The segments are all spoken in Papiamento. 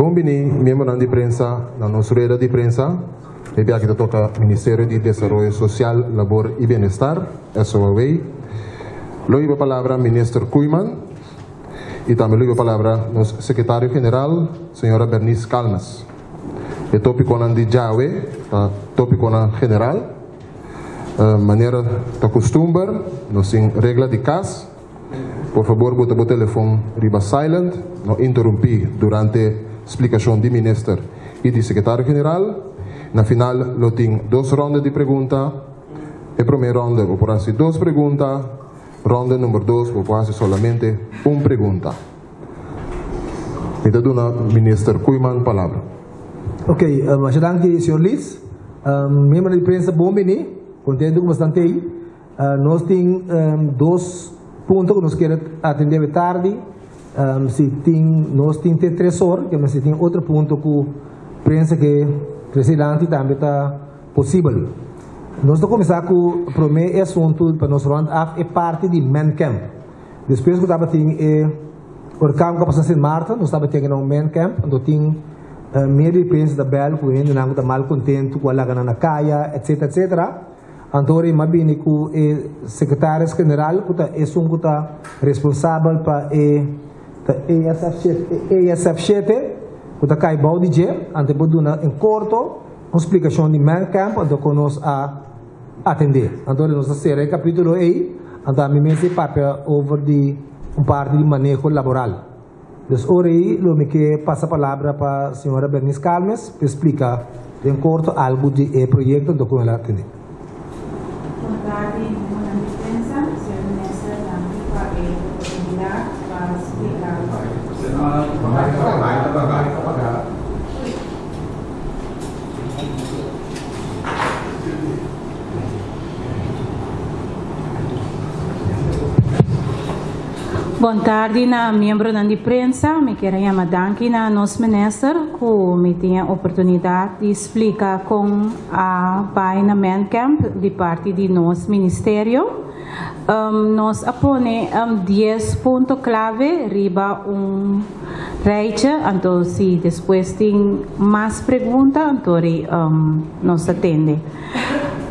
Bon bini miembronan di prensa na nos rueda di prensa. E biaha ta toca Ministerio di Desaroyo Social, Labor y Bienestar, SOAW. Lo hiba palabra Minister Koeiman y tambe lo hiba palabra nos Secretario General, señora Bernice Calmes. E topiconan di djawe ta topiconan general. Manera ta custumber, nos tin regla di cas. Por fabor bota bo telefon riba silent, no interrumpí durante splicacion di Minister y di Secretario General. Na final lo tin dos ronda di pregunta. E prome ronda bo por haci dos pregunta, ronda number dos bo por haci solamente un pregunta. Mi ta duna Minister Koeiman palabra. Ok, masha danki señor Liz. Miembro di prensa bon bini, contento cu bo stan tey. Nos tin dos punto ku nos kier atendé awe tardi. Si tin nos tin te tres or, ke men si tin otro punto ku prensa ke trese dilanti tambe ta posibel. Nos ta kuminsá ku promé e asuntu pa nos rònt af e parti di Man Camp. Despues ku tabatin e orkan ku a pasa na Sint Maarten, nos tabatin aki na un Man Camp, anto tin medio di prensa ta bèl ku hendenan ku ta mal kontentu ku a laga nan na kaya, etsetera, etsetera. Anto ora mi a bini ku e sekretaris general ku ta esun ku ta responsabel pa e ta ESF 7 ku ta kai bou di dje, anto e por duna en korto un splikashon di Man Camp anto kon nos a atendé. Anto ora nos a sera e kapítulo ei, anto ami mes e papia over di un parti di maneho laboral. Dus ora ei lo mi ke pasa palabra pa señora Bernice Calmes pa e splika den korto algu di e proyekto anto kon el a tene. Bon tardi miembronan di prensa, señor Minister danki pa e oportunidat pa splika. Bon tardi na miembronan di prensa. Mi kier a yama danki na nos minister ku mi tin e oportunidat di splika kon a bai na Man Camp di parti di nos ministerio. Nos a pone dies punto klave riba un rijtje, anto si despues tin mas pregunta anto nos ta tende.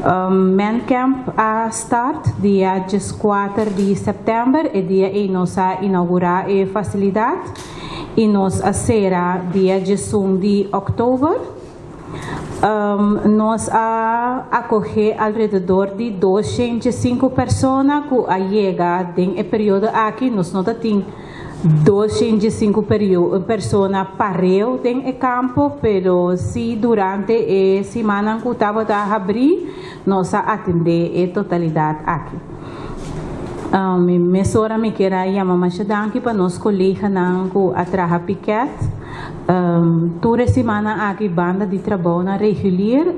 Man Camp a start dia dieskuater di sèptèmber, e dia ei nos a inaugurá e fasilidat i nos a sera dia diesun di òktober. Nos a akohé alrededor di 205 persona ku a yega den e periodo aki. Nos no ta tin 205 persona pareu den e kampo, pero si durante e simannan ku tabata habrí nos a atendé e totalidat aki. Mi mesora mi kier a yama masha danki pa nos koleganan ku a traha piket tur e simannan aki banda di trabounan regulier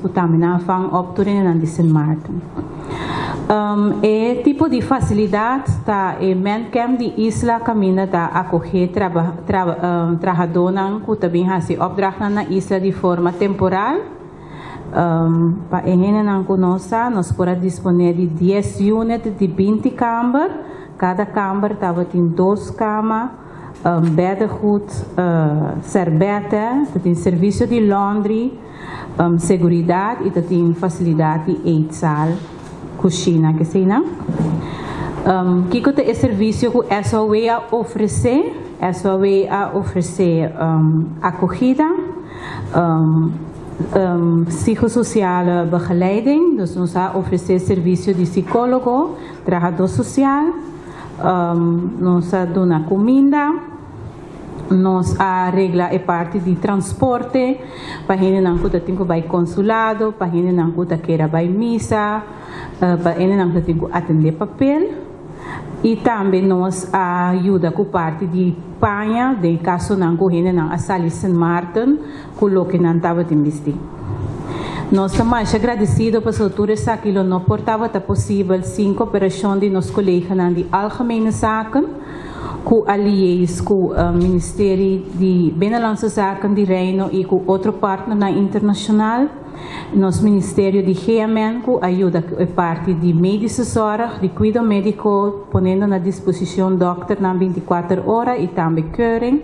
ku tambe nan a vang op tur hendenan di Sint Maarten. E tipo di fasilidat ta e Man Camp di Isla kaminda ta akohé trahadónan ku ta bin hasi opdrachtnan na isla di forma temporal. Pa e hendenan ku no sa, nos por a disponé di dies unit di 20 kamber. Kada kamber tabatin dos kama, bèdegoed, sèrbètè, ta tin servisio di laundry, seguridat i ta tin fasilidat di eetzaal, kushina, keseinan. Kiko ta e servisio ku SOW a ofresé? SOW a ofresé akogida. Psychosociale begeleiding, dus nos a ofresé servisio di sikólogo, trahadó sosial, nos a duna kuminda, nos a regla e parti di transporte pa hendenan ku ta tin ku bai konsulado, pa hendenan ku ta kere bai misa, pa hendenan ku ta tin ku atendé papel. I tambe nos a yuda ku parti di paña den kasonan ku hendenan a sali Sint Maarten ku loke nan tabatin bisti. Nos ta masha gradisido pasobra tur esaki lo no por tabata posibel sin koperashon di nos koleganan di Algemene Zaken ku a liaise ku Ministerie di Binnenlandse Zaken di Reino i ku otro partnernan internashonal. Nos Ministerio di GMN ku a yuda ku e parti di medische zorg, di kuido mediko, ponendo na disposishon dòkternan 24 ora i tambe keuring.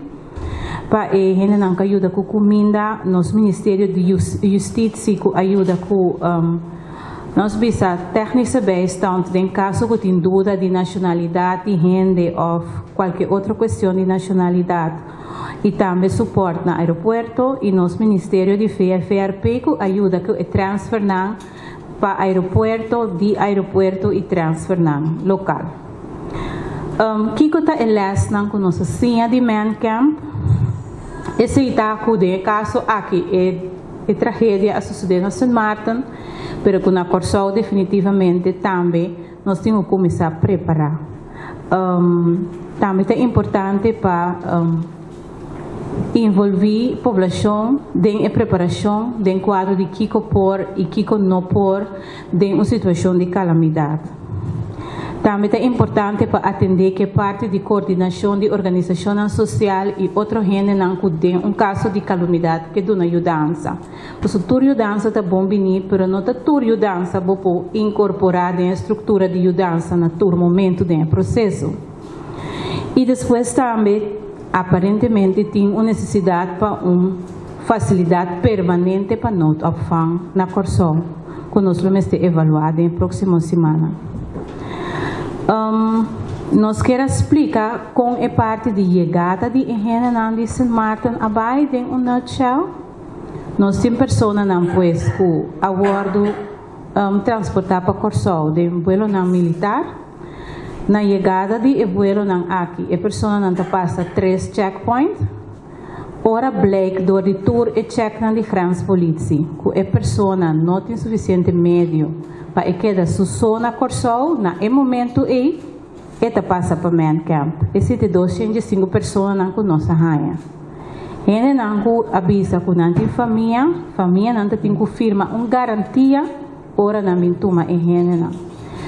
Pa e hendenan ku a yuda ku kuminda, nos Ministerio di Justitsia ku a yuda ku nos bisa technische bijstand den kaso ku tin duda di nashonalidat di hende òf kualke otro kuestion di nashonalidat i tambe support na aeropuerto i nos Ministerio di VFRP ku a yuda ku e transfernan pa aeropuerto, di aeropuerto i transfernan lokal. Kiko ta e lèsnan ku nos a siña di Man Camp? Esei ta ku den e kaso aki e e tragedia a sosodé na Sint Maarten, pero ku na Kòrsou definitivamente tambe nos tin ku kuminsá prepará. Tambe ta importante pa Involví poblashon den e preparashon den kuadro di kiko por i kiko no por den un situashon di kalamidat. Tambe ta importante pa atendé ku e parti di koordinashon di organisashonnan sosial i otro hendenan ku den un kaso di kalumidat ke duna yudansa. Pasobra tur yudansa ta bon biní, pero no ta tur yudansa bo por inkorporá den e struktura di yudansa na tur momentu den e proseso. I despues tambe aparentemente tin un nesesidat pa un fasilidat permanente pa noodopvang na Kòrsou ku nos lo mester evaluá den e próksimo simannan. Nos kier a splika kon e parti di yegada di e hendenan di Sint Maarten a bai den un nutshell. Nos tin personanan pues ku a wòrdu transportá pa Kòrsou den buelonan militar. Na yegada di e buelonan aki e personanan ta pasa tres checkpoint. Ora blijk door di tur e checknan di grenspolitie ku e persona no tin sufisiente medio pa e keda su so na Kòrsou na e momentu ei, e ta pasa pa Man Camp. Esei ta e 205 personanan ku nos a haña. Hendenan ku a bisa ku nan tin famia, famianan ta tin ku firma un garantia ora nan bin tuma e hendenan.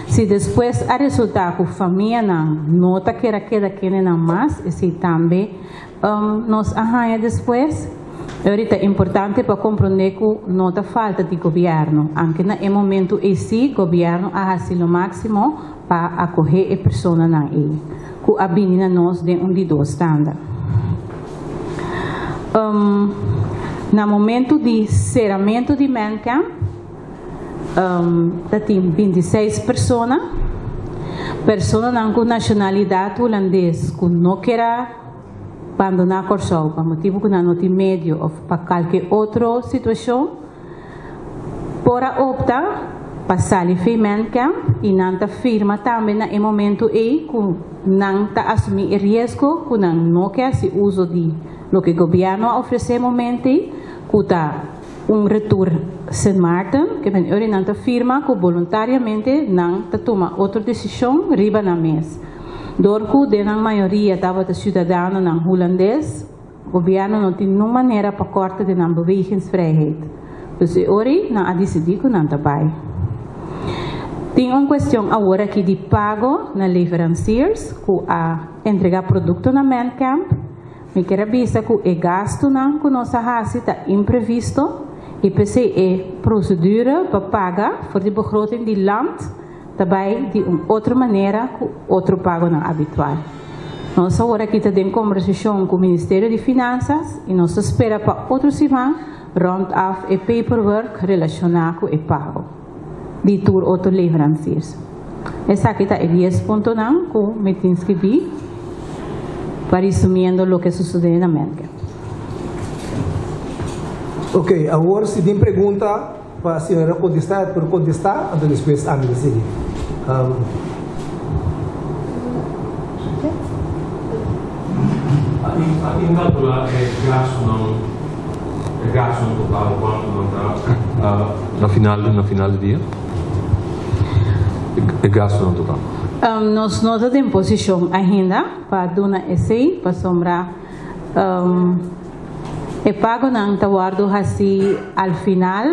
Si despues a resultá ku famianan no ta kera keda kendenan mas, esei tambe nos a haña despues. Ora ta importante pa komprondé ku no ta falta di gobièrnu, anke na e momentu ei sí gobièrnu a hasi lo máksimo pa akohé e personanan ei ku a bini na nos den un di dos tanda. Na momentu di seramentu di Man Camp, Ta tin 26 persona, personanan ku nashonalidat hulandes ku no ker a bandoná Kòrsou pa motibu ku nan no tin medio òf pa kalke otro situashon, por a opta pa sali fi Man Camp i nan ta firma tambe na e momentu ei ku nan ta asumí e riesgo ku nan no ke hasi uso di loke gobièrnu a ofresé momento ei ku ta Un retour Sint Maarten, ke men ori nan ta firma ku boluntariamente nan ta tuma otro desishon riba nan mes. Dor ku den nan mayoria tabata siudadanonan hulandes, gobièrnu no tin nun manera pa kòrta den nan bewegingsvrijheid. Dus e ori nan a disidí ku nan ta bai. Tin un kuestion awor aki di pago na leveransiers ku a entregá produkto na Mancamp. Mi kier a bisa ku e gastunan ku nos a hasi ta imprevisto i p'esei e prosedura pa paga for di begroting di land ta bai di un otro manera ku otro pagonan abitual. Nos awor aki ta den kombersashon ku Ministerio di Finansas i nos ta spera pa otro siman rònt af e paperwork relashoná ku e pago di tur otro leveransiers. Esaki ta e dies puntonan ku mi tin skibí pa resumiendo loke a sucede na Merca. Ok, awor si tin pregunta pa señora contesta, e por contesta, anto despues ami ta sigui. A tin calcula e gastonan, e gastonan total cuanto nan ta na final, na final di dia? E gastonan total. Nos no ta den posishon ainda pa duna esei pasobra e pagonan ta wòrdu hasí al final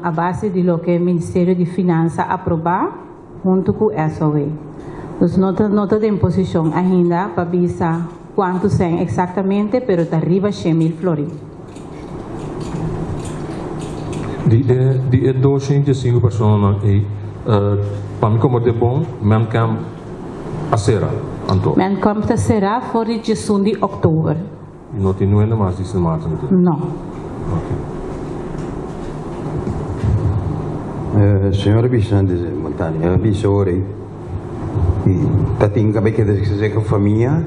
a base di loke Ministerio di Finansa aprobá huntu ku SOW. Dus no ta no ta den posishon ainda pa bisa kuantu sèn eksaktamente pero ta riba 100,000 florin. Di e di e 205 personanan ei, pa mi komprendé bon, Mancamp a sera anto. Mancamp ta será for di 11 di òktober. I no tin nuende mas di Sint Maarten te? No. Ok. Señor Vicente Montani, a bisa ora ei ta tin ku keda serka famia,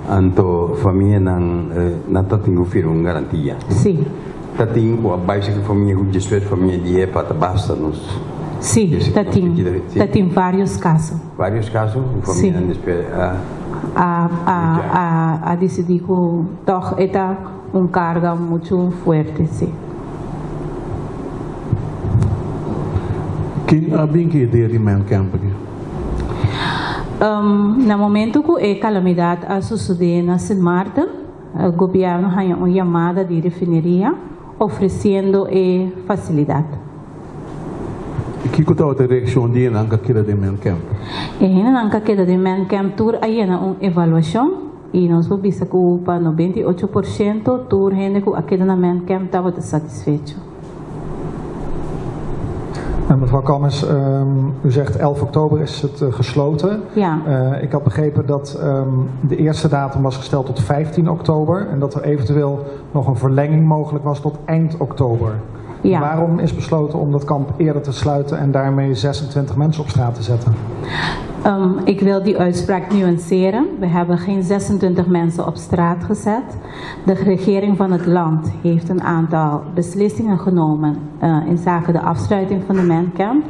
anto famianan nan ta tin ku firma un garantia. Sí. Ta tin ku a bai serka famia ku despues famia di e pa ta basta nos. Sí, ta tin. Ta tin varios kaso. Varios kaso ku famianan despues a. A a a a disidí ku tòg e ta un karga muchu fuerte, sí. Ken a bin ku e idea di Man Camp aki? Na momento ku e kalamidat a sosodé na Sint Maarten, gobièrnu haña un yamada di refineria ofresiendo e fasilidat. I kiko tabata e reakshon di hendenan ku a keda den Man Camp? E hendenan ku a keda den Man Camp tur a yena un evaluashon i nos por bisa ku pa 98% tur hende ku a keda na Man Camp tabata satisfecho. Mevrouw Kalmers, u zegt 11 oktober is het gesloten. Ja. Ik had begrepen dat de eerste datum was gesteld tot 15 oktober en dat er eventueel nog een verlenging mogelijk was tot eind oktober. Ja. Waarom is besloten om dat kamp eerder te sluiten en daarmee 26 mensen op straat te zetten? Ik wil die uitspraak nuanceren. We hebben geen 26 mensen op straat gezet. De regering van het land heeft een aantal beslissingen genomen in zaken de afsluiting van de mancamp.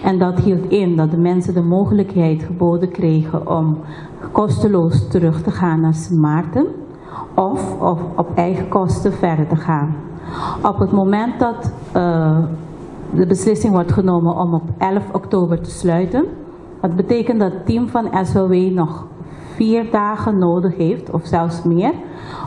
En dat hield in dat de mensen de mogelijkheid geboden kregen om kosteloos terug te gaan naar Sint Maarten of op eigen kosten verder te gaan. Op het moment dat de beslissing wordt genomen om op 11 oktober te sluiten, dat betekent dat het team van SOW nog 4 dagen nodig heeft, of zelfs meer,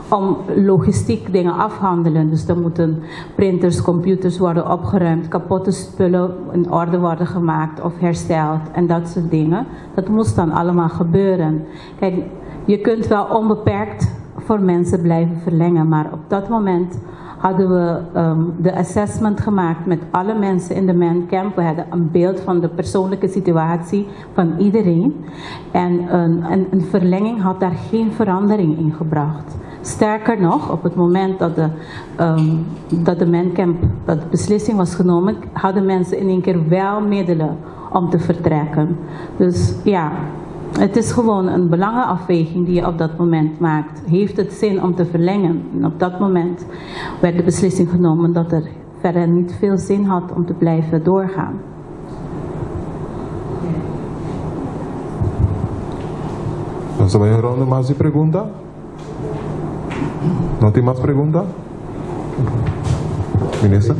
om logistiek dingen afhandelen. Dus dan moeten printers, computers worden opgeruimd, kapotte spullen in orde worden gemaakt of hersteld en dat soort dingen. Dat moest dan allemaal gebeuren. Kijk, je kunt wel onbeperkt voor mensen blijven verlengen, maar op dat moment hadden we de assessment gemaakt met alle mensen in de mancamp. We hadden een beeld van de persoonlijke situatie van iedereen. En een verlenging had daar geen verandering in gebracht. Sterker nog, op het moment dat de mancamp, dat de beslissing was genomen, hadden mensen in één keer wel middelen om te vertrekken. Dus ja, het is gewoon een belangenafweging die je op dat moment maakt. Heeft het zin om te verlengen? En op dat moment werd de beslissing genomen dat er verder niet veel zin had om te blijven doorgaan. Nos ta bai un ronda mas di pregunta? No tin mas pregunta? Minister?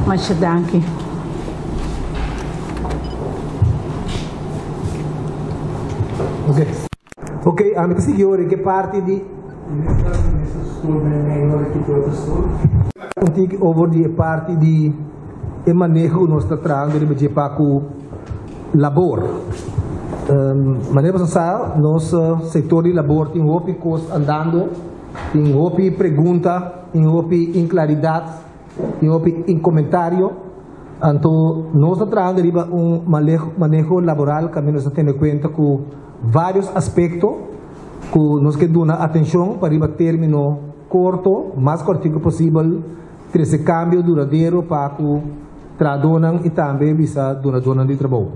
Masha danki. Ok. Ok, ami ta sigui ora ke parti di. Un tiki over di e parti di e maneho ku nos ta trahando riba dje pa ku labor. Manera boso sa, nos sektor di labor tin hopi kos andando, tin hopi pregunta, tin hopi inklaridat, tin hopi inkomentario. Anto nos ta trahando riba un maneho laboral kaminda nos ta tene kuenta ku vários aspekto ku nos ke duna atenshon pa riba término korto, mas kòrtiku posibel, trese kambio duradero pa ku trahadónan i tambe bisa dunadónan di trabou.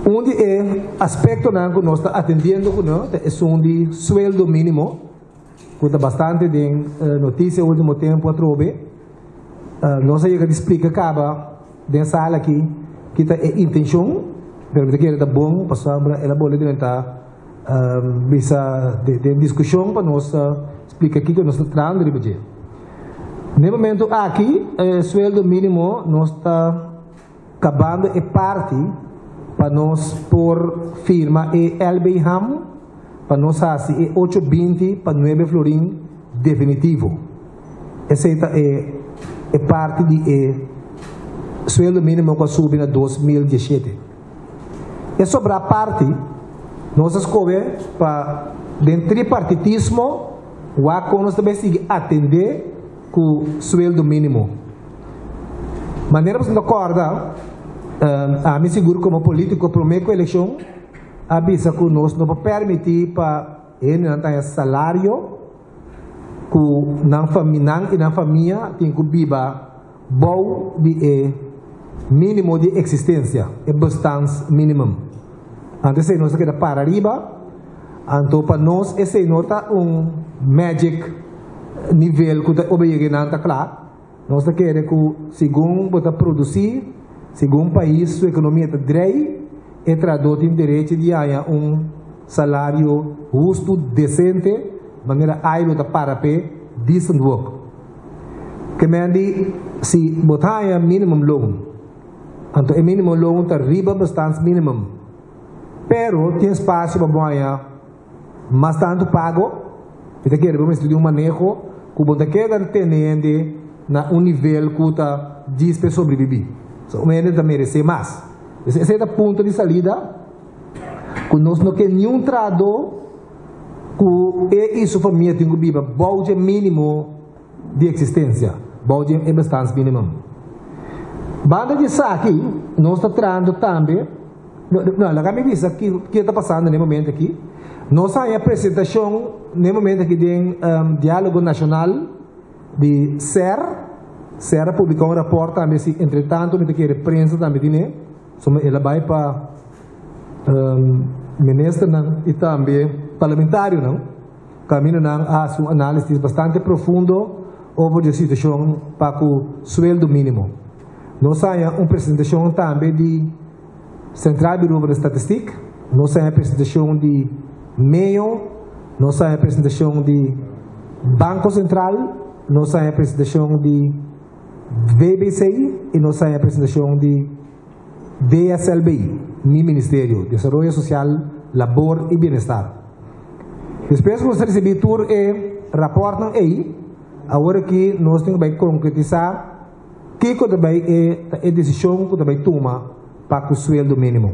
Un di e aspektonan ku nos ta atendiendo ku no ta esun di sueldo mínimo, ku ta bastante den notisia último tempu atrobe. Nos a yega di splika kaba den sala aki ki ta e intenshon, pero mi ta kere ta bon pasobra el a bolbe drenta bisa den diskushon pa nos splika kiko nos ta trahando riba dje. Na e momento aki e sueldo mínimo nos ta kabando e parti pa nos por firma e LBHAM pa nos hasi e 8.20 pa 9 florin definitivo. Esei ta e e parti di e sueldo mínimo ku a subi na 2017. E sobrá parti nos a skohe pa den tripartitismo wak kon nos ta bai sigui atendé ku sueldo mínimo. Manera boso ta kòrda, ami sigur komo polítiko promé ku elekshon. a bisa ku nos no por permití pa hendenan ta haña salario ku nan nan i nan famia tin ku biba bou di e mínimo di eksistensia, e bestaansminimum. Anto esei nos a keda para riba, anto pa nos esei no ta un magic nivel ku ta obe nan ta kla. Nos ta kere ku segun bo ta produsí, segun pais su ekonomia ta drei, e trahadó tin derecho di haña un salario hustu, desente, manera ILO ta para p'e, decent work. Ke men di si bo ta haña minimumloon, anto e minimumloon ta riba bestaansminimum, pero tin espasio pa bo haña mas tantu pago, mi ta kere bo mester di un maneho ku bo ta keda tene hende na un nivel ku ta djis p'e sobrebibí. So un hende ta meresé mas. Esei ta punto di salida ku nos no ke niun trahadó ku e i su famia tin ku biba bou dje mínimo di eksistensia, bou dje e bestaansminimum. Banda di esaki nos ta trahando tambe. No, laga mi bisa ki ta pasando na e momento aki. Nos a haña presentashon na e momento aki den Diálogo Nashonal di SER. SER a publiká un rapòrt tambe si entretanto mi ta kere prensa tambe tine. Pasobra el a bai pa ministernan i tambe parlamentarionan. Kaminda nan a hasi un análisis bastante profundo over di e situashon pa ku sueldo mínimo. Nos a haña un presentashon tambe di Centraal Bureau voor de Statistiek, nos a haña presentashon di MEO, nos a haña presentashon di Banko Sentral, nos a haña presentashon di VBC i nos a haña presentashon di DSLB, mi ministerio, Desaroyo Sosial, Labor i Bienestar. Despues ku nos a risibí tur e rapòrtnan ei, awor aki nos tin ku bai konkretisá Kiko ta bai e ta e desishon ku ta bai tuma pa ku sueldo mínimo.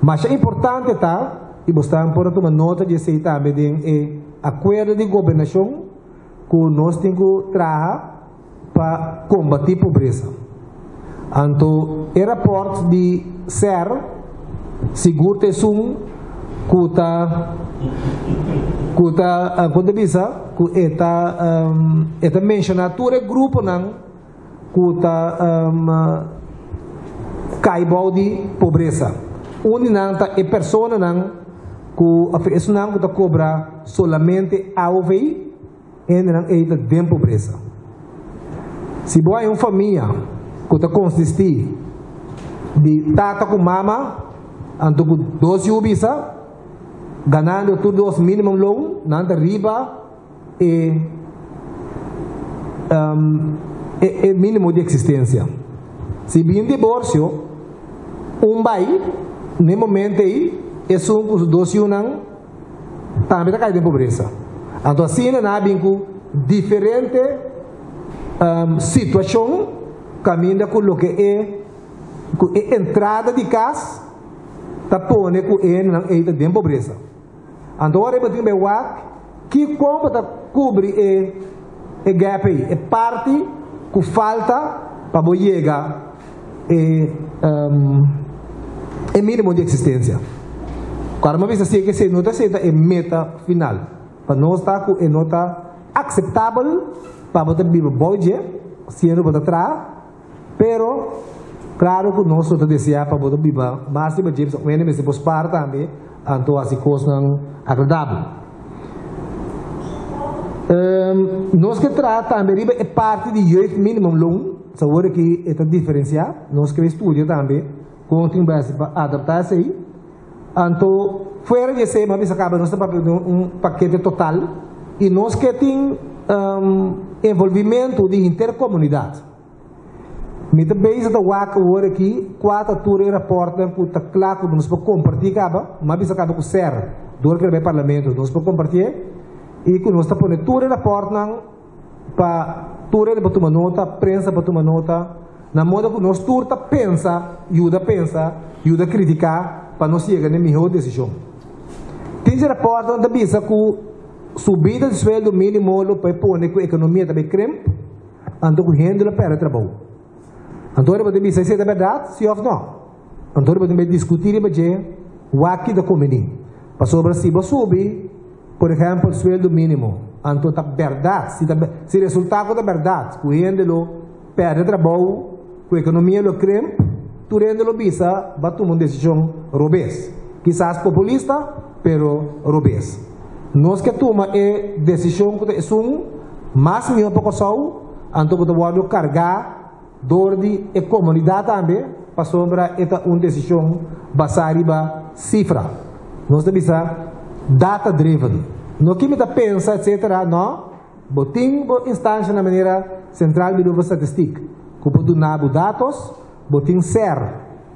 Masha importante ta, i bosnan por a tuma nota di esei tambe den e akuerdo di gobernashon, ku nos tin ku traha pa kombatí pobresa. Anto e rapòrt di ser sigur ta esun ku ta ku ta kon ta bisa ku e ta e ta menshoná tur e gruponan ku ta kai bou di pobresa. Un di nan ta e personanan ku òf esunnan ku ta kobra solamente AOV. Hendenan ei ta den pobresa. Si bo haña un famia ku ta konsistí di tata ku mama, anto ku dos yu bisa, ganando tur dos minimum loon, nan ta riba e e minimo di eksistensia. Si bin diborsio, un bai, na e momento ei, esun ku su dos yunan, tambe ta kai den pobresa. Anto asina nan a bin ku diferente situashon kaminda ku loke e ku e entrada di kas ta pone ku e hendenan ei ta den pobresa. Anto ora bo tin bai wak ki kon bo ta kubri e e gap ei, e parti ku falta pa bo yega e e mínimo di eksistensia. Kòrda mi a bisa si ke esei no ta esei ta e meta final. Pa nos ta ku e no ta akseptabel pa bo ta biba bou dje, siendo bo ta traha, pero klaro ku nos lo ta deseá pa bo ta biba mas riba dje, pasobra un hende mester por spar tambe anto hasi kosnan agradabel. Nos ke traha tambe riba e parti di jeugdminimumloon. Awor aki e ta diferensiá. Nos kere studia tambe kon tin bes pa adaptá esei. Anto fuera di esei, mi a bisa kaba nos ta papia di un pakete total i nos ke tin envolvimentu di henter komunidat. Mi ta bezig ta wak awor aki kua ta tur e rapòrtnan ku ta kla ku nos por kompartí kaba. Mi a bisa kaba ku ser dor ku e bai parlamento nos por kompartié i ku nos ta pone tur e rapòrtnan. Pa tur hende por tuma nota, prensa por tuma nota, na moda ku nos tur ta pensa, yuda pensa, yuda kritiká pa nos yega na e mihó desishon. Tin dje rapòrtnan ta bisa ku subida di sueldo mínimo lo por pone ku ekonomia ta bai krimp, anto ku hende lo pèrdè trabou. Anto ora bo ta bisa esei ta bèrdat, si òf nò? Anto ora bo tin bai diskutí riba dje. Wak ki ta kombiní. Pasobra si bo subi, por ehèmpel, sueldo mínimo, anto ta bèrdat, si ta si resultá ku ta bèrdat ku hende lo pèrdè trabou, ku ekonomia lo krimp, tur hende lo bisa bo a tuma un desishon robes. Kisas populista, pero robes. Nos ke tuma e desishon ku ta esun mas mihó pa Kòrsou, anto ku ta wòrdu kargá dor di e komunidat tambe, pasobra e ta un desishon basá riba sifra. Nos ta bisa data driven. No ki mi ta pensa etcetera, no. Bo tin bo instanshanan manera Centraal Bureau voor Statistiek ku por duna bo datos, bo tin ser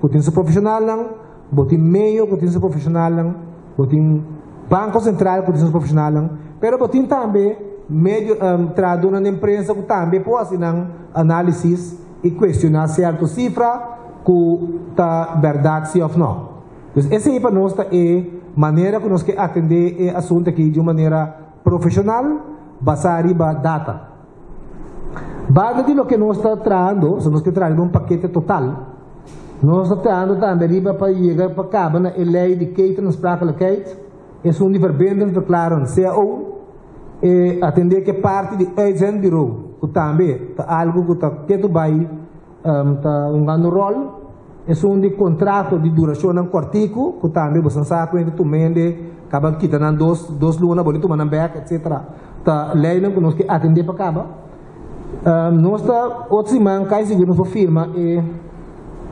ku tin su profeshonalnan, bo tin meio ku tin su profeshonalnan, bo tin Banko Sentral ku tin su profeshonalnan, pero bo tin tambe medio trahadónan den prensa ku tambe por hasi nan análisis i kuestioná sierto sifra ku ta bèrdat si òf nò. Dus esei pa nos ta e manera ku nos ke atendé e asuntu aki di un manera profeshonal basá riba data. Banda di loke nos ta trahando, so nos ke traha riba un pakete total, nos ta trahando tambe riba pa yega pa kaba na e lei di ketenaansprakelijkheid, esun di verbindendverklaring, cao, e atende ku e parti di uitzendbureau, ku tambe ta algu ku ta ketu bai ta hungando ròl, esun di kontrato di durashonnan kòrtiku, ku tambe boso sa ku hende tuma hende kaba kita nan dos luna bo di tuma nan bèk etsetera. Ta leinan ku nos ke atendé pa kaba. Nos ta otro siman kai sigur nos por firma e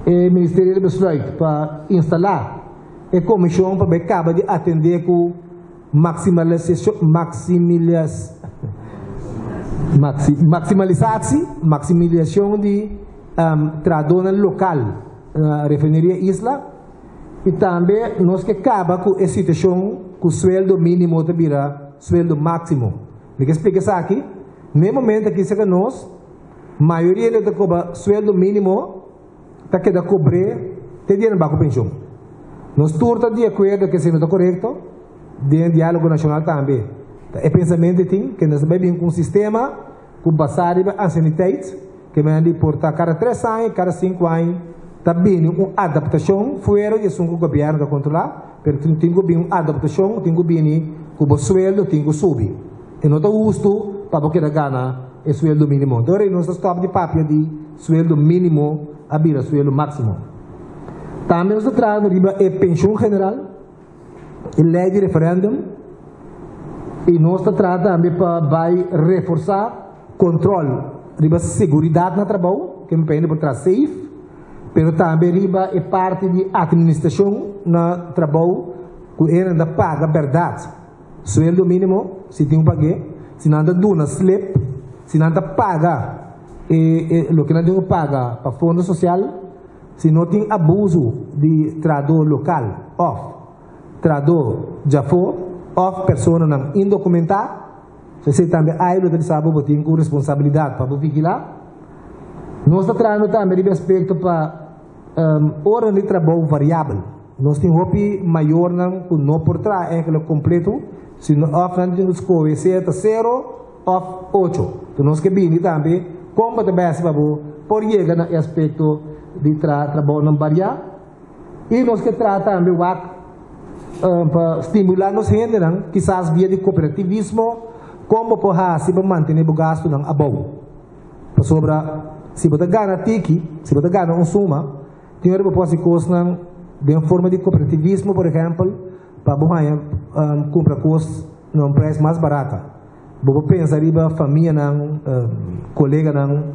e ministeriële besluit pa instalá e komishon pa bai kaba di atendé ku maximalisashon maximilas maxi maximalisatsie maximiliashon di trahadónan lokal na refineria Isla i tambe nos ke kaba ku e situashon ku sueldo mínimo ta bira sueldo máksimo. Mi ke splika esaki, Na e momento aki serka nos, mayoria lo ta kobra sueldo mínimo ta keda kobr'é te dia nan bai ku penshon. Nos tur ta di akuerdo ku esei no ta korekto, den e diálogo nashonal tambe ta e pensamentu tin ku nos ta bai bin ku un sistema ku basá riba ansianiteit ke mester di por ta kada tres aña, kada sinku aña ta bini un adaptashon fuera di esun ku gobièrnu ta kontrolá, pero tin ku bini un adaptashon, tin ku bini ku bo sueldo tin ku subi. E no ta hustu pa bo keda gana e sueldo mínimo. Dor ei nos ta stòp di papia di sueldo mínimo a bira sueldo máksimo. Tambe nos ta trahando riba e penshun general, e lei di referèndum i nos ta traha tambe pa bai reforsá kontròl riba seguridat na trabou, ke mi pa hende por traha safe, pero tambe riba e parti di atministrashon na trabou ku e nan ta paga bèrdat. Sueldo mínimo, si tin ku pag'é, si nan ta duna slip, si nan ta paga e e loke nan tin ku paga pa fondo sosial, si no tin abuso di trahadó lokal òf trahadó djafó òf personanan indokumentá, esei tambe ai lo ta bisa bo bo tin ku responsabilidat pa bo vigilá. Nos ta trahando tambe riba e aspekto pa ora di trabou variabel. Nos tin hopi mayornan ku no por traha eigenlijk kompleto, sino òf nan tin ku skohe sea ta sero òf ocho. Enton nos ke bini tambe kon bo ta bai hasi pa bo por yega na e aspekto di traha trabounan bariá. I nos ke traha tambe wak pa stimulá nos hendenan, kisas via di kooperativismo, kon bo por hasi pa mantené bo gastunan abou. Pasobra si bo ta gana tiki, si bo ta gana un suma, Tin ora bo por hasi kosnan den forma di kooperativismo, por ehèmpel, pa bo haña kumpra kos na un preis mas barata. Bo por pensa riba famianan, koleganan,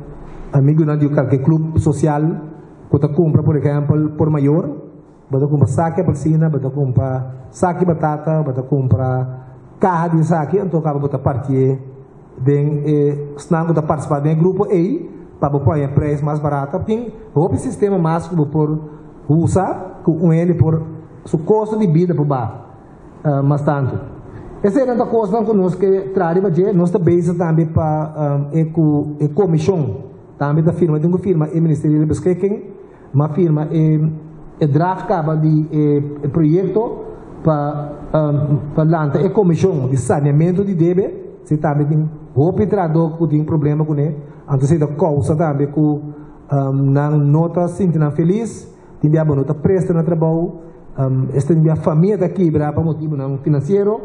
amigunan di kalke klup sosial ku ta kumpra, por ehèmpel, por mayor. Bo ta kumpra saki apelsina, bo ta kumpra saki batata, bo ta kumpra kaha di esaki, anto kaba bo ta partié den e esnan ku ta partisipá den e grupo ei pa bo por haña preis mas barata. Tin hopi sistema mas ku bo por usa ku un hende por su kosto di bida por baha mas tantu. Eseinan ta kosnan ku nos ke traha riba dje. Nos ta bezig tambe pa e ku e komishon tambe ta firma, tin ku firma e Ministerio di Beskikking. M'a firma e e draft kaba di e proyekto pa pa lanta e komishon di saneamentu di debe. Si tambe tin hopi trahadó ku tin problema kuné, anto esei ta kousa tambe ku nan no ta sinti nan felis, tin bia bo no ta presta na trabou. Esta bia famia ta kibra pa motibonan finansiero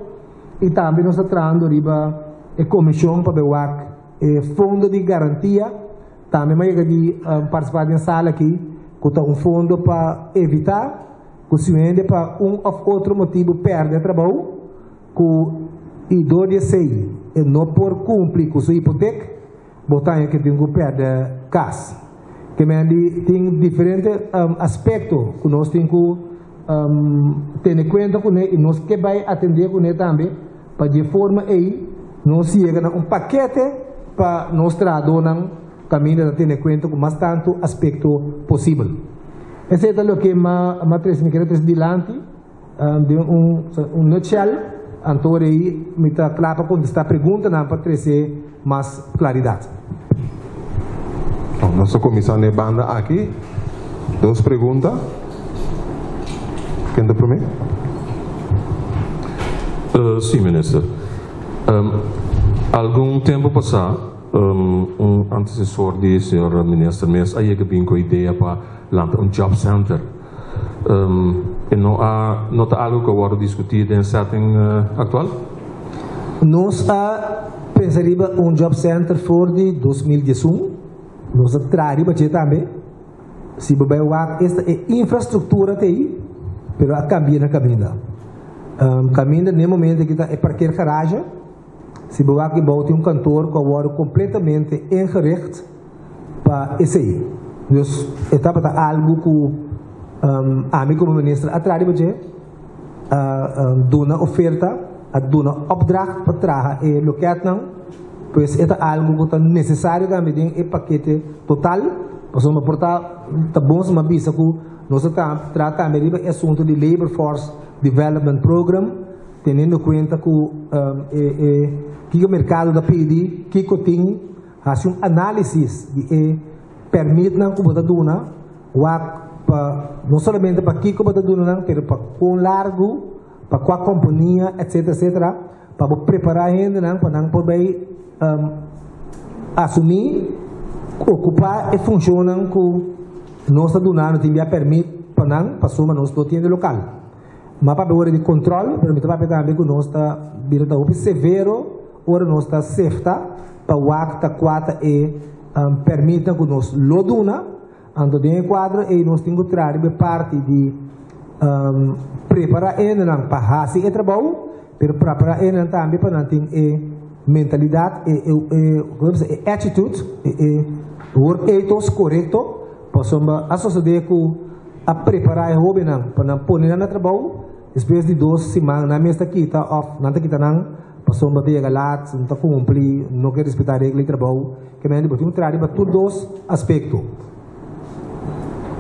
i tambe nos ta trahando riba e komishon pa bewak e fondo di garantia. Tambe mi a yega di partisipá den sala aki ku ta un fondo pa evitá ku si un hende pa un òf otro motibu pèrdè trabou ku i dor di esei e no por kumpli ku su hipotek, bo ta haña ke tin ku pèrdè kas. Ke men di tin diferente aspekto ku nos tin ku tene kuenta kuné i nos ke bai atendé kuné tambe pa di e forma ei nos yega na un pakete pa nos trahadónan kaminda ta tene kuenta ku mas tantu aspekto posibel. Esei ta loke m'a trese, mi kere trese dilanti den un nutshell, anto ora ei mi ta kla pa kontestá preguntanan pa trese mas klaridat. Nos ta kuminsá na e banda aki. Dos pregunta. Ken ta promé? Sí, minister. Algun tempu pasá un antesesor di señor minister mes a yega bin ku e idea pa lanta un job center. E no a no ta algo ku a wòrdu diskutí den setting aktual? Nos a pensa riba un job center for di 2011. Nos a traha riba dje tambe. Si bo bai wak esta e infrastruktura ta ei, pero a kambia na kaminda. Kaminda na e momento aki ta e parkeergarage. Si bo wak ebou tin un kantoor ku a wòrdu kompletamente ingericht pa esei. Dus e tabata algu ku ami komo minister a traha riba dje, a duna oferta, a duna opdracht pa traha e lokètnan. Pues e ta algu ku ta nesesario tambe den e pakete total, pasobra por ta ta bon si mi a bisa ku nos a traha tambe riba e asuntu di Labor Force Development Program, teniendo kuenta ku e e kiko merkado ta pidi, kiko tin, hasi un análisis di e pèrmitnan ku bo ta duna, wak pa no solamente pa kiko bo ta duna nan, pero pa kon largu, pa kua kompania, etsetera, etsetera, pa bo prepará hendenan pa nan por bai asumí, okupá e funshonnan ku nos ta duna, no tin bia pèrmit pa nan, pasobra nos no tin hende lokal. Ma papia ora di control, pero mi ta papia tambe cu nos ta bira ta hopi severo ora nos ta sefta pa wak ta cua ta e permitnan cu nos lo duna. Anto den e cuadro ey nos tin cu traha riba e parti di prepara hendenan pa haci e trabou, pero prepara hendenan tambe pa nan tin e mentalidad, e e attitude, e work ethos corecto, pasobra a sosode cu a prepará e hóbennan pa nan pone nan na trabou, despues di dos siman nan mes ta kita òf nan ta kita nan pasobra ta yega lat, no ta kumpli, no ke respetá regla di trabou. Ke manera di bo tin ku traha riba tur dos aspekto.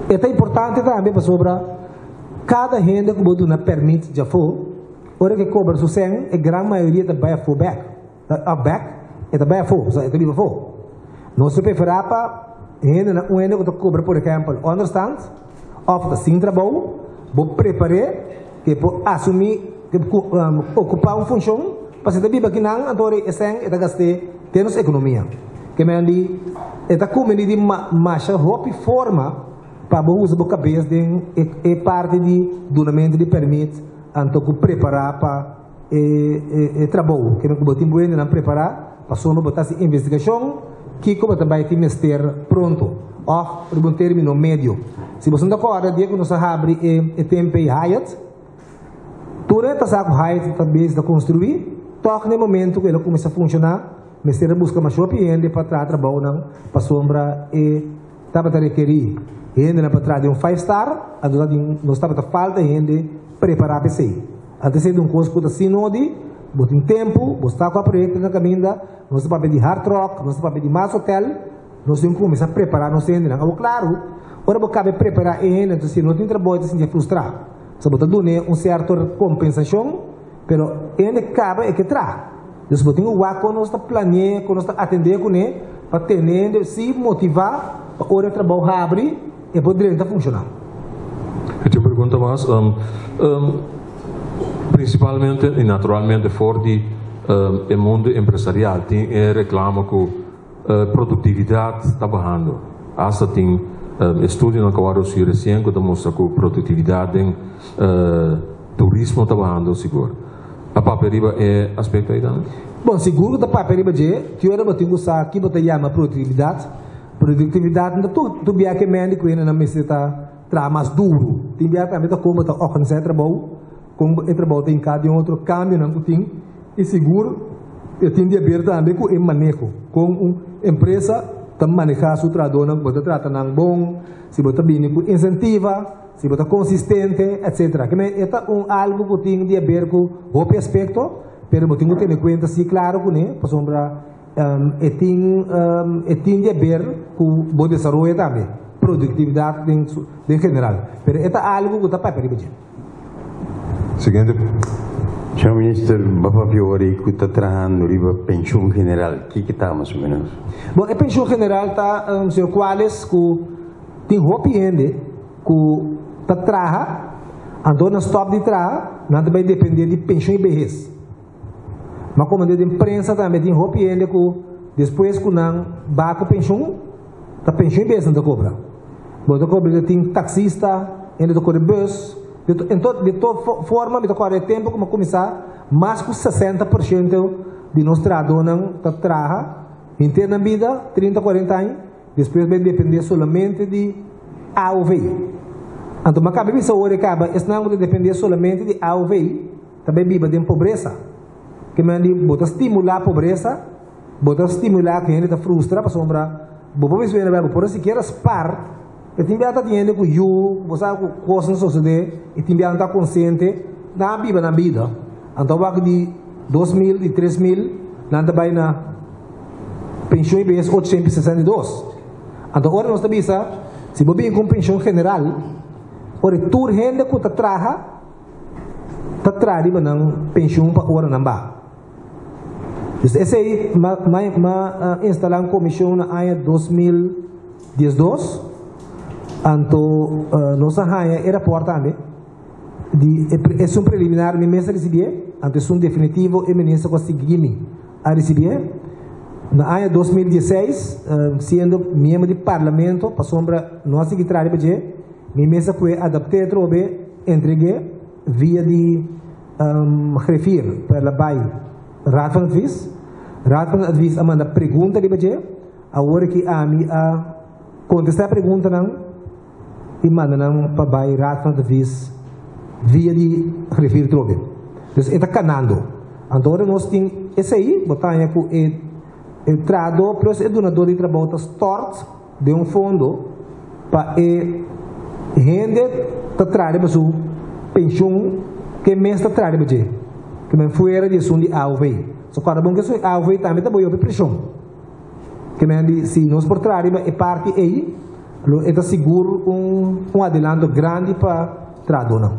E ta importante tambe pasobra kada hende ku bo duna pèrmit djafó, ora ku e kobra su sèn, e gran mayoria ta bai afó bèk. Òf bèk, e ta bai afó, osea e ta biba afó. Nos ta preferá pa hendenan, un hende ku ta kobra por ehèmpel ònderstand òf ta sin trabou, bo prepar'é ku e por asumí, ku e por okupá un funshon, pasobra e ta biba akinan, anto ora e sèn e ta gast'é den nos ekonomia. Ke men di e ta kumbiní di masha hopi forma pa bo usa bo kabes den e parti di dunamentu di pèrmit anto ku prepará pa e trabou kende ku bo tin bo hendenan prepará pasobra bo ta hasi investigashon kiko bo ta bai tin mester pronto òf riba un término medio. Si boso no ta kòrda dia ku nos a habri e tempe Hyatt, tur e ta sa ku Hyatt ta bezig ta konstruí, tòg na e momento ku el a kuminsá funshoná mester a buska mas hopi hende pa traha trabounan pasobra e tabata rekerí hendenan pa traha den un five star, anto nos tabata falta hende prepará pa esei. Antes di un kos ku ta sin odi, bo tin tempu, bo sta ku a proyekto na kaminda, nos ta papia di Hard Rock, nos ta papia di mas hotel, nos tin ku kuminsá prepará nos hendenan. Awor klaru, ora bo kaba e prepará e hende, entonces si e no tin trabou e ta sinti frustrá. Pasobra bo ta dun'é un sierto kompensashon, pero e hende kaba e ke traha. Dus bo tin ku wak kon nos ta plane'é, kon nos ta atendé kuné pa tene e hende si motivá pa ora e trabou habri e por drenta funshoná. Mi tin un pregunta mas. Prinsipalmente i naturalmente for di e mundu empresarial tin e reklamo ku produktividat ta bahando. Asta tin Estudionan ku a wòrdu hasi resien ku ta mustra ku produktividat den turismo ta bahando sigur. A papia riba e aspekto ei tambe? Bon, sigur ku ta papia riba dje. Ki ora bo tin ku sa ki bo ta yama produktividat. Produktividat no ta tur bia ke mende ku hendenan mester ta traha mas duru. Tin bia tambe ta kon bo ta organisá e trabou, kon e trabou ta hinká den otro, kambionan ku tin. I sigur e tin di haber tambe ku e maneho, kon un empresa ta manehá su trahadónan, ku bo ta trata nan bon, si bo ta bini ku insentiva, si bo ta konsistente, etcetera. Kimen e ta un algu ku tin di haber ku hopi aspekto, pero bo tin ku tene kuenta si klaro kuné, pasobra e tin e tin di haber ku bo desaroyo tambe, produktividat den den general. Pero e ta algu ku ta papia riba dje. Siguiente. Señor Minister, bo papia ora ei ku ta trahando riba penshun general, kiko ta mas o menos? Bon, e penshun general ta, señor Cuales, ku tin hopi hende ku ta traha, anto nan stòp di traha, nan ta bai dependé di penshun i behes. Ma komo den prensa tambe tin hopi hende ku despues ku nan ba ku penshun, ta penshun i bes nan ta kobra. Bo ta kobra di tin taksista, hende ta kore bus, di to en to di to forma mi ta kòrda e tempu ku mi a kuminsá mas ku 60% di nos trahadónan ta traha henter nan bida, 30, 40 aña, despues bai dependé solamente di aov. Anto mi a kaba bisa ora e kaba esnan ku ta dependé solamente di aov, Ta bai biba den pobresa. Ke men di bo ta stimulá pobresa, bo ta stimulá ku hende ta frustra pasobra bo por bisa bo por sikiera spar. E tin bia ta tin hende ku yu, bo sa ku kosnan sosodé i tin bia nan ta konsiente, nan a biba nan bida. Anto wak di 2000, di 3000 nan ta bai na penshon i bes 862. Anto ora nos ta bisa si bo bin ku un penshon general, ora tur hende ku ta traha, ta traha riba nan pensioen pa ora nan baha. Dus esei ma ma ma instalá un komishon na aña 2012, anto nos a haña e rapòrt tambe di esun preliminar mi mes a risibié, anto esun definitivo e minister ku a sigui mi a risibié. Na aña 2016, siendo miembro di parlamento, pasobra no a sigui traha riba dje, mi mes a kue adapt'é atrobe. Entreg'é via di griffier pa el a bai Raad van Advies. Raad van Advies a manda pregunta riba dje. Awor aki ami a kontestá e preguntanan i manda nan pa bai Raad van Advies via di griffier trobe. Dus e ta kanando. Anto ora nos tin esei, bo ta haña ku e trahadó plus e dunadó di trabou ta stòrt. Den un fondo pa e hende ta traha riba su penshun ke mes ta traha riba dje, ke men fuera di esun di AOV. So kòrda bon ke esun di AOV tambe ta boyo hopi preshon. Ke men di si nos por traha riba e parti ei, lo e ta sigur un un adelanto grandi pa trahadónan.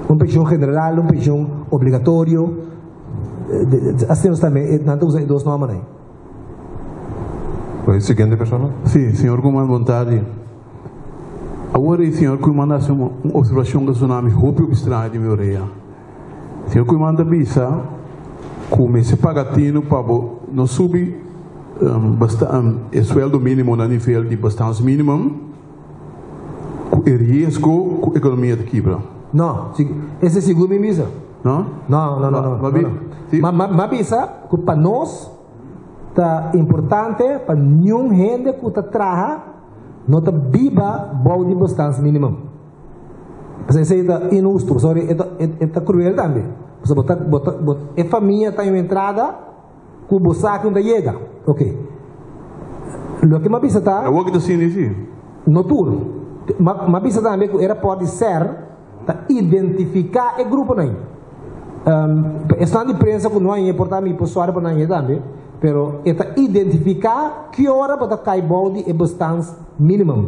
Un penshun general, un penshun obligatorio, asina nos tambe nan ta usa e dos nòmbernan ei. E siguiente persona. Sí, señor Koeman, bon tardi. Awor ei señor Koeman a hasi un observacion ku a sona mi hopi hopi straño den mi orea. Señor Koeman ta bisa ku mester paga tinu pa bo no subi e sueldo minimo na nivel di bestaansminimum ku e riesgo ku ekonomia ta kibra. No, esei sigur mi bisa. No? No, no, no, no. Ma bi, si. Ma, ma, ma bisa ku pa nos ta importante pa niun hende ku ta traha no ta biba bou di bestaansminimum. Pasobra esei ta inhusto, pasobra e ta, e ta kruel tambe. Pasobra bo ta, bo ta, bo, e famia ta un entrada ku bo sa ku no ta yega. Ok. Loke mi a bisa ta. Awor ki ta sinti si? No tur. Ma, mi a bisa tambe ku e rapòrt di SER. Ta identifiká e gruponan. Esnan di prensa ku no a por ta mi por sòri pa nan haña tambe, pero e ta identifiká ki ora bo ta kai bou di e bestaansminimum.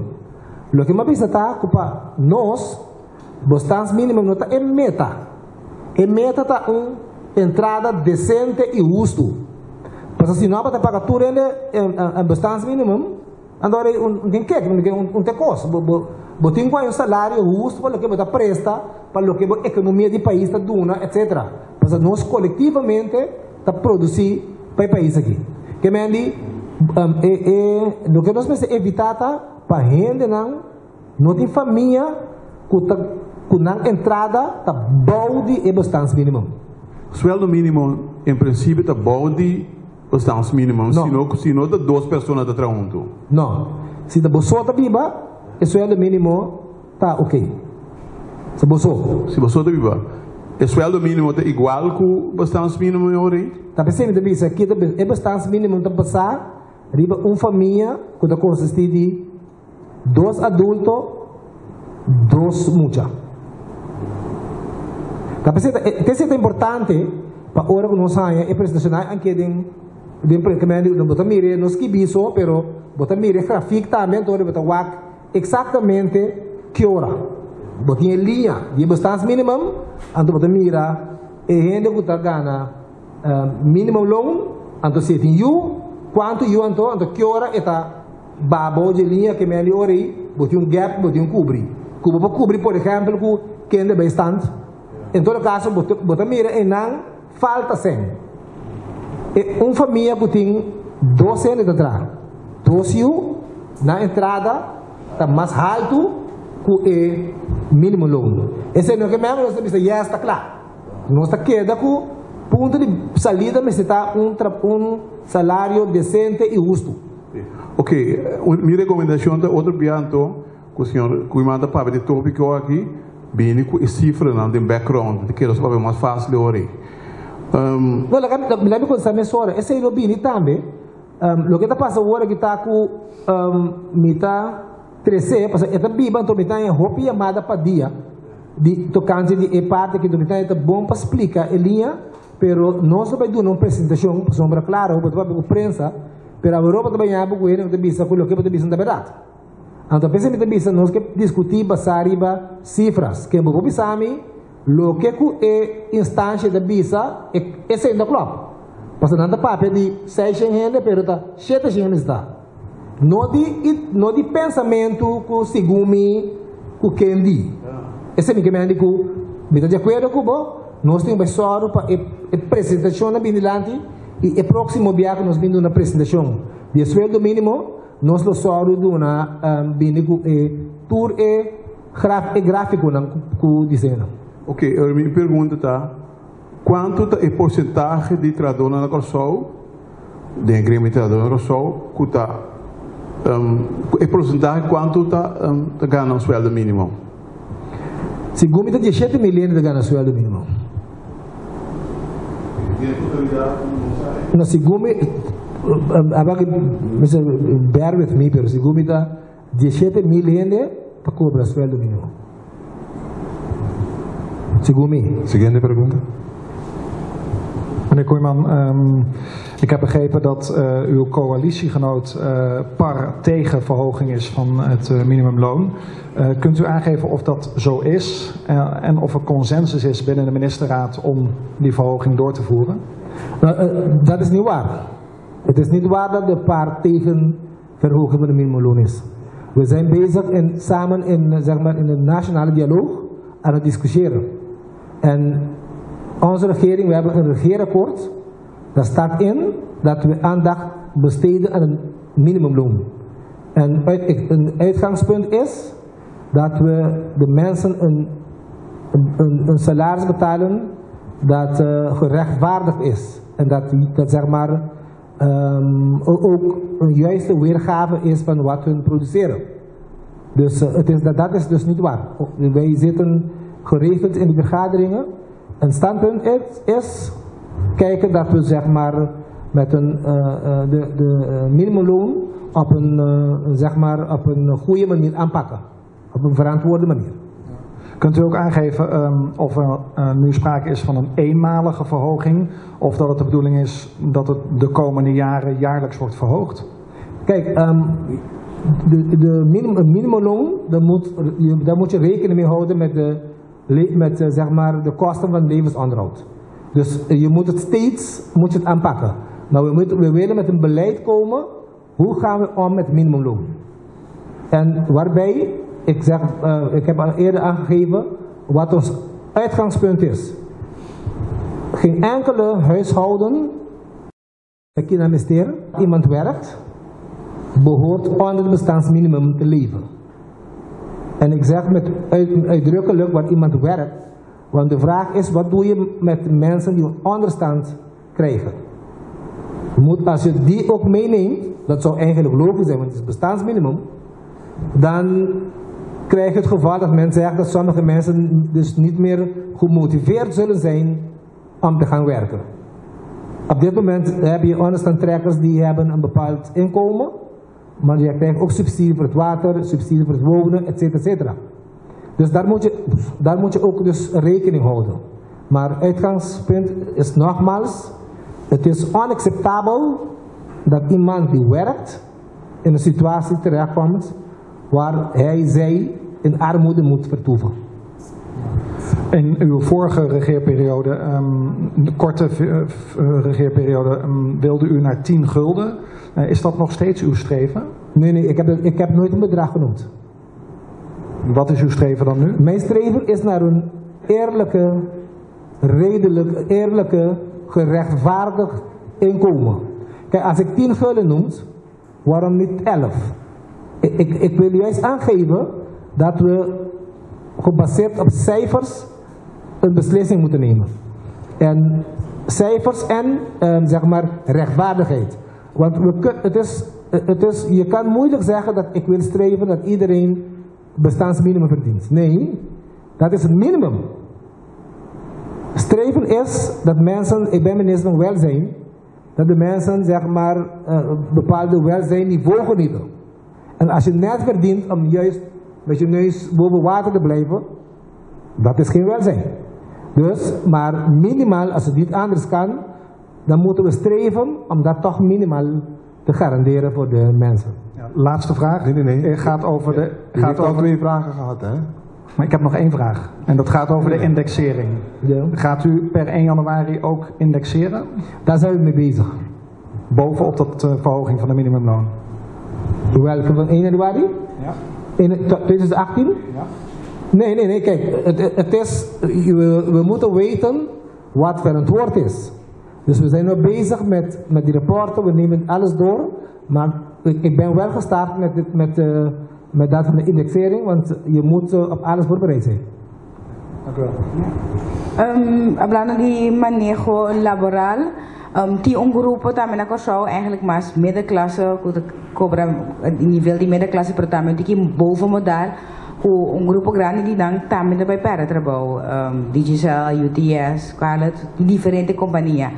Loke mi a bisa ta ku pa nos bestaansminimum no ta e meta. E meta ta un entrada desente i hustu. Pasobra si no abo ta paga tur hende e bestaansminimum, Anto ora un tin kek, un te kos. Bo tin ku hay un salario husto pa loke bo ta presta, pa loke bo ekonomia di pais ta duna, etcetera. Pasobra nos kolektivamente ta produsí pa e pais aki. Ke men di, e loke nos mester evitá ta. pa hendenan no tin famia ku ta ku nan entrada ta bou di e bestaansminimum. Sueldo mínimo en prinsipio ta bou di bestaansminimum, No. si no si no ta dos persona ta traha huntu. No. Si ta bo so ta biba, e sueldo mínimo ta ok. Si bo so. Si bo so ta biba, e sueldo mínimo ta igual ku bestaansminimum e ora ei? Ta p'esei mi ta bisa ki ta e bestaansminimum ta basá riba un famia ku ta konsistí di dos adulto, dos mucha. Ta p'esei ta p'esei ta importante pa ora ku nos haña e presentashon ai anke den den bo ta mira no skibí so pero bo ta mira e grafik tambe anto bo ta wak Eksaktamente ki ora bo tin e liña di e bestaansminimum, anto bo ta mira e hende ku ta gana minimumloon, anto si e tin yu, kuantu yu anto, anto ki ora e ta baha bou dje liña ke men di ora ei bo tin un gap bo tin kubri. Ku bo por kubri por ehèmpel ku kinderbijstand. En todo kaso bo ta mira einan falta sèn. E un famia ku tin dos hende ta traha, dos yu, nan entrada ta mas haltu ku e minimumloon. Esei no ke men ku nos ta bisa yes ta kla. Nos ta keda ku punto di salida mester ta un un salario desente i hustu. Ok, mi rekomendashon ta otro bia anto ku señor Koeiman ta papia di topiko aki, bini ku e sifranan den background, ta keda su papia mas fásil ora ei. No, laga mi laga mi kontestá mesora. Esei lo bini tambe. Loke ta pasa awor aki ta ku mi ta tres'é, pasobra e ta biba, anto mi ta haña hopi yamada pa dia di tokante di e parti aki. Anto mi ta haña ta bon pa splika e liña, pero nos lo bai duna un presentashon, pasobra klaro bo ta papia ku prensa, pero awe bo ta bai yabi ku hende ku ta bisa ku loke bo ta bisa no ta bèrdat. Anto p'esei mi ta bisa nos ke diskutí basá riba sifras. Ken bo por bisa mi loke ku e instansha ta bisa, esei no ta klòp. Pasobra nan ta papia di seishen hende pero ta sheteshen hende sta. No di no di pensamentu ku segun mi ku ken di. Esei mi ke mende ku mi ta di akuerdo ku bo, nos tin bai sòru pa e e presentashonnan bin dilanti i e próksimo bia ku nos bin duna presentashon di e sueldo mínimo, Nos lo sòru duna bini ku e tur e graf e grafikonan ku diseñonan. Ok, awor mi pregunta ta, kuantu ta e porsentahe di trahadónan na Kòrsou, den e gremio di trahadónan na Kòrsou, ku ta e porsentahe kuantu ta ta gana un suèldo mínimo? Segun mi ta dieshete mil hende ta gana suèldo mínimo. No, segun mi, aba mester bear with me, pero segun mi ta 17.000 hende ta cobra sueldo minimo. Segun mi. Siguiente pregunta. Meneer Koeiman, ik heb begrepen dat uw coalitiegenoot PAR tegen verhoging is van het minimumloon. Kunt u aangeven of dat zo is en of er consensus is binnen de ministerraad om die verhoging door te voeren? Nou, dat is niet waar. Het is niet waar dat de PAR tegen verhoging van de minimumloon is. We zijn bezig in, samen in, zeg maar, in de nationale dialoog aan het discussiëren. En onze regering, we hebben een regeerakkoord, daar staat in dat we aandacht besteden aan een minimumloon. En een uitgangspunt is dat we de mensen een salaris betalen dat gerechtvaardigd is. En dat zeg maar ook een juiste weergave is van wat hun produceren. Dus dat is dus niet waar. Wij zitten geregeld in de vergaderingen. Een standpunt is kijken dat we zeg maar met een, de minimumloon op een, zeg maar, op een goede manier aanpakken. Op een verantwoorde manier. Kunt u ook aangeven of er nu sprake is van een eenmalige verhoging of dat het de bedoeling is dat het de komende jaren jaarlijks wordt verhoogd? Kijk, de minimumloon, daar moet je rekening mee houden met zeg maar, de kosten van levensonderhoud. Dus je moet het steeds moet je het aanpakken. Maar we willen met een beleid komen, hoe gaan we om met minimumloon? En waarbij, ik zeg, ik heb al eerder aangegeven wat ons uitgangspunt is. Geen enkele huishouden, iemand werkt, behoort onder het bestaansminimum te leven. En ik zeg met uitdrukkelijk wat iemand werkt, want de vraag is: wat doe je met mensen die een onderstand krijgen? Als je die ook meeneemt, dat zou eigenlijk logisch zijn, want het is bestaansminimum, dan krijg je het geval dat men zegt dat sommige mensen dus niet meer gemotiveerd zullen zijn om te gaan werken. Op dit moment heb je onderstandtrekkers die hebben een bepaald inkomen, maar je krijgt ook subsidie voor het water, subsidie voor het wonen, et cetera, et cetera. Dus daar moet je ook dus rekening houden. Maar uitgangspunt is nogmaals, het is onacceptabel dat iemand die werkt in een situatie terechtkomt waar hij, zij in armoede moet vertoeven. In uw vorige regeerperiode, de korte regeerperiode, wilde u naar 10 gulden. Is dat nog steeds uw streven? Nee, ik heb nooit een bedrag genoemd. Wat is uw streven dan nu? Mijn streven is naar een eerlijke, redelijk, eerlijke, gerechtvaardigd inkomen. Kijk, als ik 10 gulden noem, waarom niet 11? Ik wil juist aangeven dat we gebaseerd op cijfers een beslissing moeten nemen. En cijfers en zeg maar rechtvaardigheid. Want het is, je kan moeilijk zeggen dat ik wil streven dat iedereen bestaansminimum verdient. Nee, dat is het minimum. Streven is dat mensen, ik ben minister van Welzijn, dat de mensen, zeg maar, bepaalde welzijnniveau genieten. En als je net verdient om juist met je neus boven water te blijven, dat is geen welzijn. Dus, maar minimaal, als het niet anders kan, dan moeten we streven om dat toch minimaal te garanderen voor de mensen. Ja, laatste vraag. Nee. Gaat over de. U Gaat heeft al over, twee vragen gehad, hè? Maar ik heb nog één vraag. En dat gaat over de indexering. Ja. Gaat u per 1 januari ook indexeren? Daar zijn we mee bezig. Bovenop dat verhoging van de minimumloon? Welke, van 1 januari? Ja. In 2018? Ja. Nee, kijk, we moeten weten wat verantwoord is. Dus we zijn nu bezig met die rapporten, we nemen alles door. Maar ik ben wel gestart met dat van de indexering, want je moet op alles voorbereid zijn. Dank u wel. Hablando di maneho laboral, tin un grupo tambe na Kòrsou, eigenlijk mas middenklasse, ku ta kobra nivel di middenklasse, pero tambe ku boven modaal, ku un grupo grandi di nan tambe ta bai pèrdè trabou, Digicel, UTS, Scarlet, diferente kompania.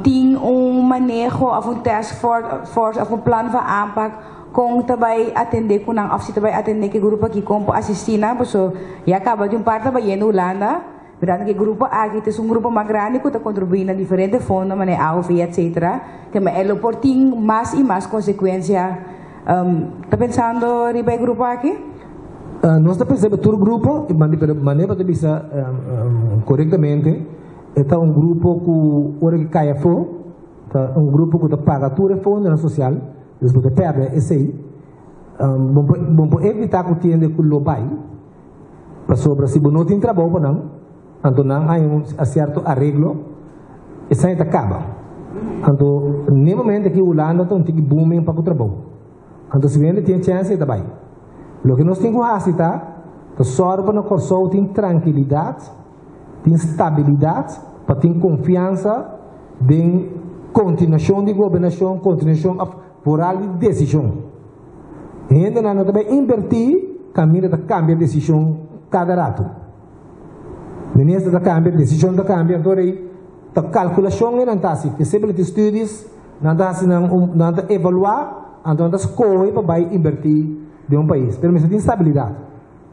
Tin un maneho òf un task force òf un plan van aanpak kon ta bai atendé ku nan òf si ta bai atendé ku e grupo aki, kon asistí nan, so ya kaba di un parti bai na Hulanda. Mirando ku e grupo aki ta un grupo mas grandi ku ta kontribuí na diferente fondo, manera AOV, etc. Ku e por tin mas i mas konsekuensia. Ta pensando riba e grupo aki? Nos ta pensando tur grupo, pero manera di bisa korektamente, ta un grupo ku ora ku kai afó, ta un grupo ku ta paga tur fondo sosial, dus bo ta pèrdè esei. Bon, evitá ku tin ku lo bai, pasobra si no tin trabou pa nan, anto nan hay un sierto areglo, esei ta kaba. Anto, na momento ku Hulanda ta un tiki booming pa e trabou. Anto, si hende tin chèns, ta bai. Loke nos tin ku hasi ta sòru pa na Kòrsou tin trankilidat, tin stabilidat, pa tin konfiansa den kontinuashon di gobernashon, kontinuashon òf vooral di desishon. Hende no ta bai invertí, kaminda ta kambia desishon kada ratu. Minister ta kambia, desishon ta kambia, anto ei, e kalkulashon nan ta hasi, feasibility studies, nan ta hasi, nan ta evaluá, anto nan ta skohe pa bai invertí den un pais. Pero mester tin stabilidat.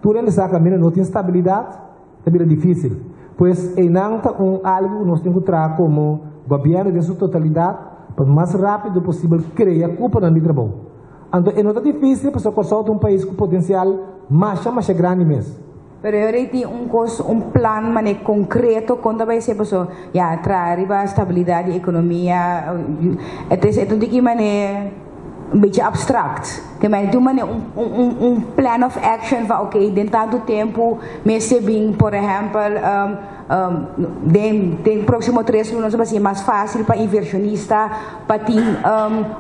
Tur hende sa kaminda no tin stabilidat, ta bira difísil. Pues, einan ta un algu ku nos tin ku traha komo gobièrnu den su totalidat, pa mas rápido posibel krea kupo di trabou. Anto, no ta difísil, pasobra Kòrsou ta un pais ku potensial mas grandi mes. Pero awor tin un kos, un plan manera konkreto kon bai ser so ya traha riba stabilidat di ekonomia. Het is di manera een beetje abstract. Ke men tin un plan of action van oké, den tantu tempu, mester bin, por ehèmpel, den próksimo 3 luna, bai mas fásil pa invershonista, pa tin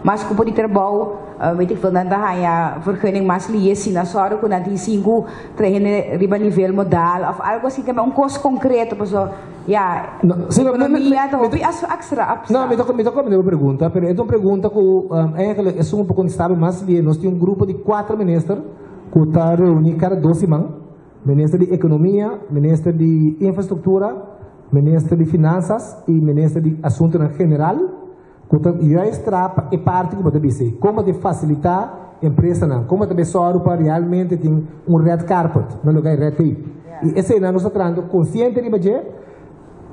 mas kupo di trabou. weet ik veel, nan ta haña vergunning mas lihe si nan sòru ku nan tin sinku tres hende riba nivel modal òf algu asina, un kos konkreto paso ya ekonomia ta hopi abstract. No, mi ta mi ta komprende bo pregunta, pero e ta un pregunta ku eigenlijk esun por kontestá bo mas lihe. Nos tin un grupo di kuater minister ku ta reuní kada dos siman, minister di ekonomia, minister di infrastruktura, minister di finansas i minister di asuntunan general. Ku ta juist traha pa e parti ku bo ta bisa ei. Kon bo ta fasilitá empresanan? Kon bo ta bai sòru pa realmente tin un red carpet na lugar di red tape? I eseinan nos ta trahando konsiente riba dje.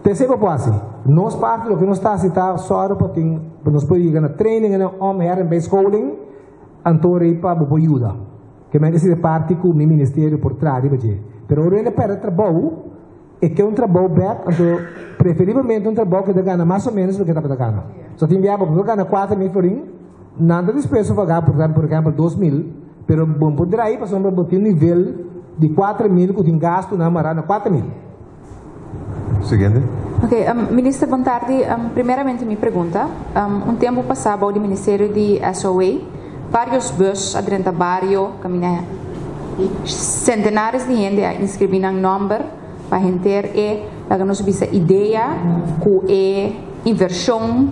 Ta esei bo por hasi. Nos parti loke nos ta hasi ta sòru pa tin pa nos por yega na trainingennan om her en bijscholing anto rei pa bo por yuda. Ke men esei ta e parti ku mi ministerio por traha riba dje. Pero ora hende pèrdè trabou. E ke un trabou bek, anto preferiblemente un trabou ke ta gana mas o menos loke tabata gana. So tin bia bo por gana 4000 florin, nan ta dispuesto paga por por ehempel 2000, pero bo por drai pasobra bo tin un nivel di 4000 ku tin gastunan mará na 4000. Siguiente. Ok, Minister bon tardi. Primeramente mi pregunta, un tempu pasá bou di Ministerio di SOA, varios bus a drenta bario kaminda Sentenares di hende a inskribí nan nòmber pa henter e, laga nos bisa, idea ku e invershon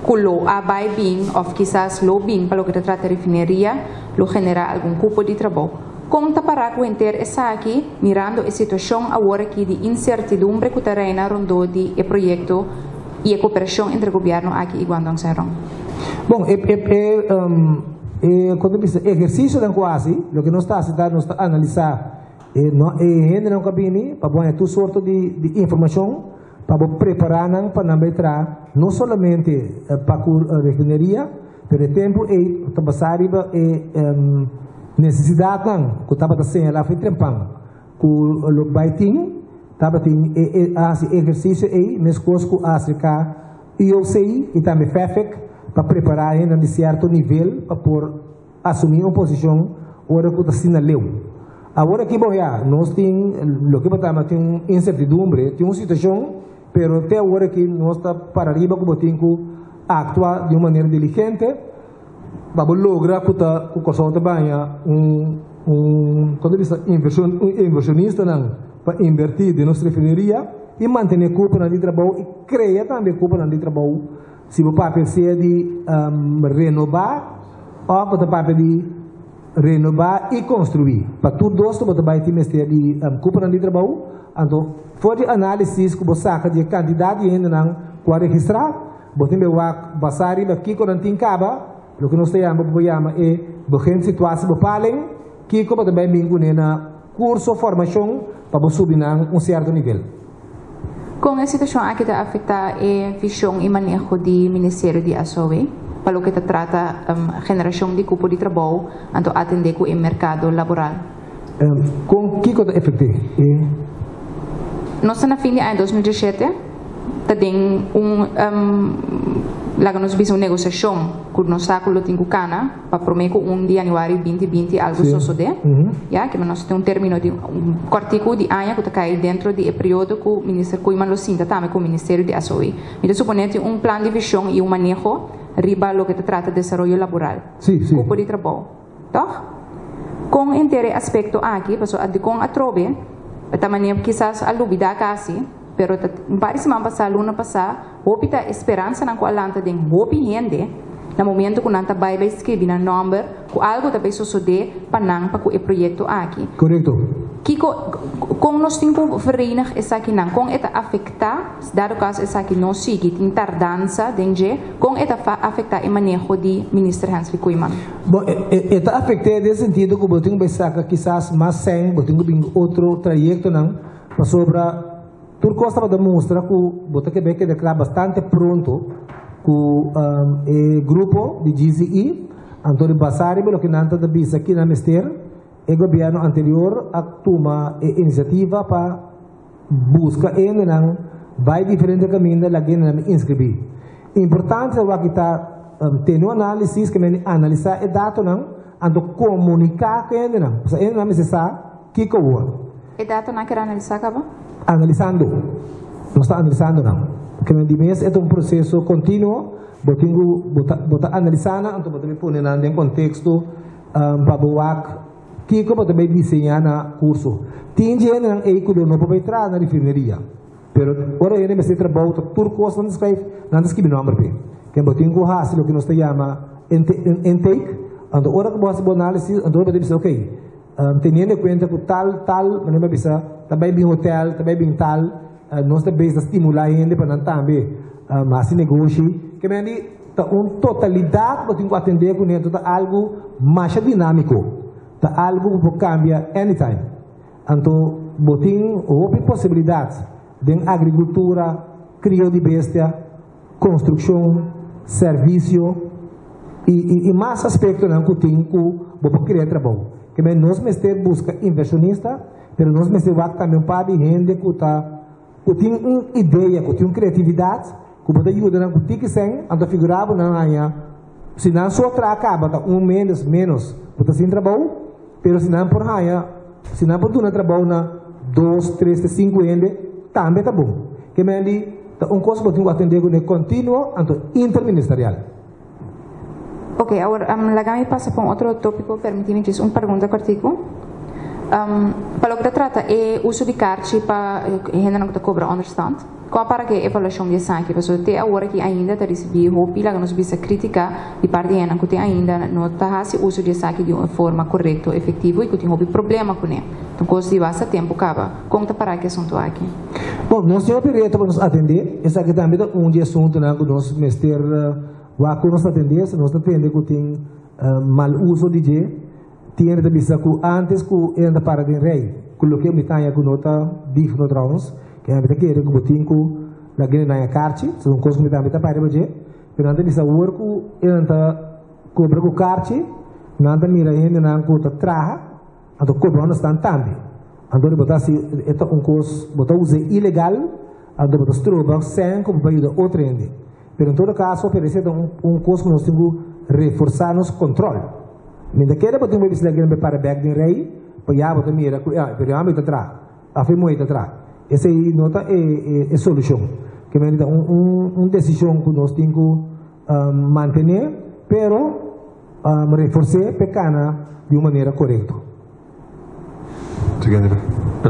ku lo a bai bin òf kisas lo bin pa loke ta trata refineria lo generá algun kupo di trabou. Kon ta pará ku henter esaki mirando e situashon awor aki di insertidumbre ku ta reina rondó di e proyekto i e koperashon entre gobièrnu aki i Guangdong Zhenrong? Bon, e e E kon ta bisa ehersisionan ku hasi, loke nos ta hasi ta nos ta analisá e no e hendenan ku a bini pa bo haña tur sorto di di informashon pa bo prepará nan pa nan bai traha no solamente pa ku refineria pero e tempu ei ta basá riba e nesesidatnan ku tabata señalá for e trempan ku lo bai tin tabatin e e a hasi ehersisio ei meskos ku a aserká IOC i tambe FEFEC pa prepará hendenan di sierto nivel pa por asumí un posishon ora ku ta asina leu. Awor aki bon ya, nos tin loke bo ta tin un insertidumbre, tin un situashon, pero te awor aki nos ta para riba ku bo tin ku aktua di un manera diligente pa bo logra ku ta ku Kòrsou ta baña un un kon ta bisa invershon un invershonistanan pa invertí den nos refineria i mantené kuponan di trabou i krea tambe kuponan di trabou si bo papia sea di renobá òf bo ta papia di renobá i konstruí pa tur dos bo ta bai tin mester di kuponan di trabou anto for di análisis ku bo saka di e kantidat di hendenan ku a registrá. Bo tin be wak basá riba kiko nan tin kaba, loke nos ta yama bo por yama e beginsituatiebepaling, kiko bo ta bai bin kuné na kurso formashon pa bo subi nan un sierto nivel. Kon e situashon aki ta afektá e vishon i maneho di Ministerio di SOW pa loke ta trata generashon di kupo di trabou anto atendé ku e merkado laboral? Kon kiko ta efekt'é e. Nos ta na fin di aña 2017 ta den un laga nos bisa un negosiashon ku nos sa ku lo tin ku kana pa promé ku un di yanüari 2020 algu sosodé ya kiba nos tin un término di un kòrtiku di aña ku ta kai dentro di e periodo ku Minister Koeiman lo sinta tambe ku Ministerio di SOE. Mi ta suponé tin un plan di vishon i un maneho riba loke ta trata desaroyo laboral, kupo di trabou. Tòg? Kon henter e aspekto aki, pasobra dikon atrobe ta manera kisas a lubidá kasi, pero ta un par di siman pasá, luna pasá, hopi ta e speransanan ku a lanta den hopi hende na momento ku nan ta bai bai skribi nan nòmber ku algu ta bai sosodé pa nan pa ku e proyekto aki. Korekto. Kiko, kon nos tin ku verenig esakinan? Kon e ta afektá, dado kaso esaki no sigui, tin tardansa den dje, kon e ta afektá e maneho di Minister Hensley Koeiman? Bon, e ta afekt'é den sentido ku bo tin ku bai saka kisas mas sèn, bo tin ku bin ku otro trayektonan, pasobra tur kos tabata mustra ku bo ta ke bai keda kla bastante pronto ku e grupo di GCE, anto di basá riba loke nan ta bisa kinan mester. E gobièrnu anterior a tuma e inisiativa pa buska hendenan bai diferente kaminda laga hendenan inskribí. Importante ta wak ta tene un análisis ke men analisá e datonan anto komuniká ku e hendenan. Pasobra e hendenan mester sa kiko wor. E datonan keda analisá kaba? Analisando. Nos ta analisando nan. Ke men di mes e ta un proseso kontinuo. Bo tin ku bo ta bo ta analisá nan anto bo ta bai pone nan den konteksto pa bo wak kiko bo ta bai diseñá na kurso. Tin dje hendenan ei ku lo no por bai traha na refineria, pero ora hende mester trabou ta tur kos nan ta skrijf, nan ta skibi nòmber p'e. Ken bo tin ku hasi loke nos ta yama intake, anto ora ku bo hasi bo análisis anto bo ta bisa okey, teniendo en kuenta ku tal tal manera bo a bisa ta bai bin hotel, ta bai bin tal, Nos ta bes ta stimulá hende pa nan tambe hasi negoshi. Ke men di ta un totalidat bo tin ku atendé kuné, enton ta algu masha dinámiko, ta algu ku por kambia anytime. Anto bo tin hopi posibilidat den agrikultura, krio di bestia, konstrukshon, servisio i i mas aspektonan ku tin ku bo por krea trabou. Ke men nos mester buska invershonista. Pero nos mester wak tambe un par di hende ku ta ku tin un idea, ku tin un kreatividat, ku bo ta yuda nan ku tiki sèn, anto figurá bo nan haña, si nan so traha kaba ta un menos menos ku ta sin trabou, pero si nan por haña, si nan por duna trabou na dos, tres te sinku hende, tambe ta bon. Ke men di ta un kos ku bo tin ku atendé kuné kontinuo anto interministerial. Ok, awor laga mi pasa pa un otro tópiko, permití mi djis un pregunta kòrtiku. Pa loke ta trata e uso di karchi pa e hendenan ku ta kobra ònderstant, kon a para ku e evaluashon di esaki? Pasobra te awor aki ainda ta risibí hopi, laga nos bisa, krítika di parti di hendenan ku te ainda no ta hasi uso di esaki di un forma korekto, efektivo i ku tin hopi problema kuné. Ta un kos di basta tempu kaba. Kon ta para ku e asuntu aki? Bon, nos tin hopi reto pa nos atendé. Esaki tambe ta un di e asuntunan ku nos mester wak ku nos atendé. Si nos ta tende ku tin mal uso di dje, tin hende ta bisa ku ántes ku e nan ta para den rei, ku loke mi ta haña ku no ta digno trouwens, ke mi ta kere ku bo tin ku laga hende haña karchi, esei ta un kos ku mi tambe ta para riba dje, pero nan ta bisa awor ku e nan ta kobra ku karchi, nan ta mira hendenan ku ta traha. Anto kobra nos tan tambe. Anto bo ta hasi e ta un kos bo ta usa ilegal, anto bo ta stroba sèn ku bo por yuda otro hende. Pero en todo kaso parese ta un kos ku nos tin ku reforsá nos kòntròl. Mi ta kere bo tin ku bisa laga bo para bèk den rei pa ya bo ta mira ku pero ya mi ta traha òf e muhé ta traha. Esei no ta e solushon. Ke manera ta un desishon ku nos tin ku mantené pero. Refors'é p'e kana di un manera korekto. Siguiente.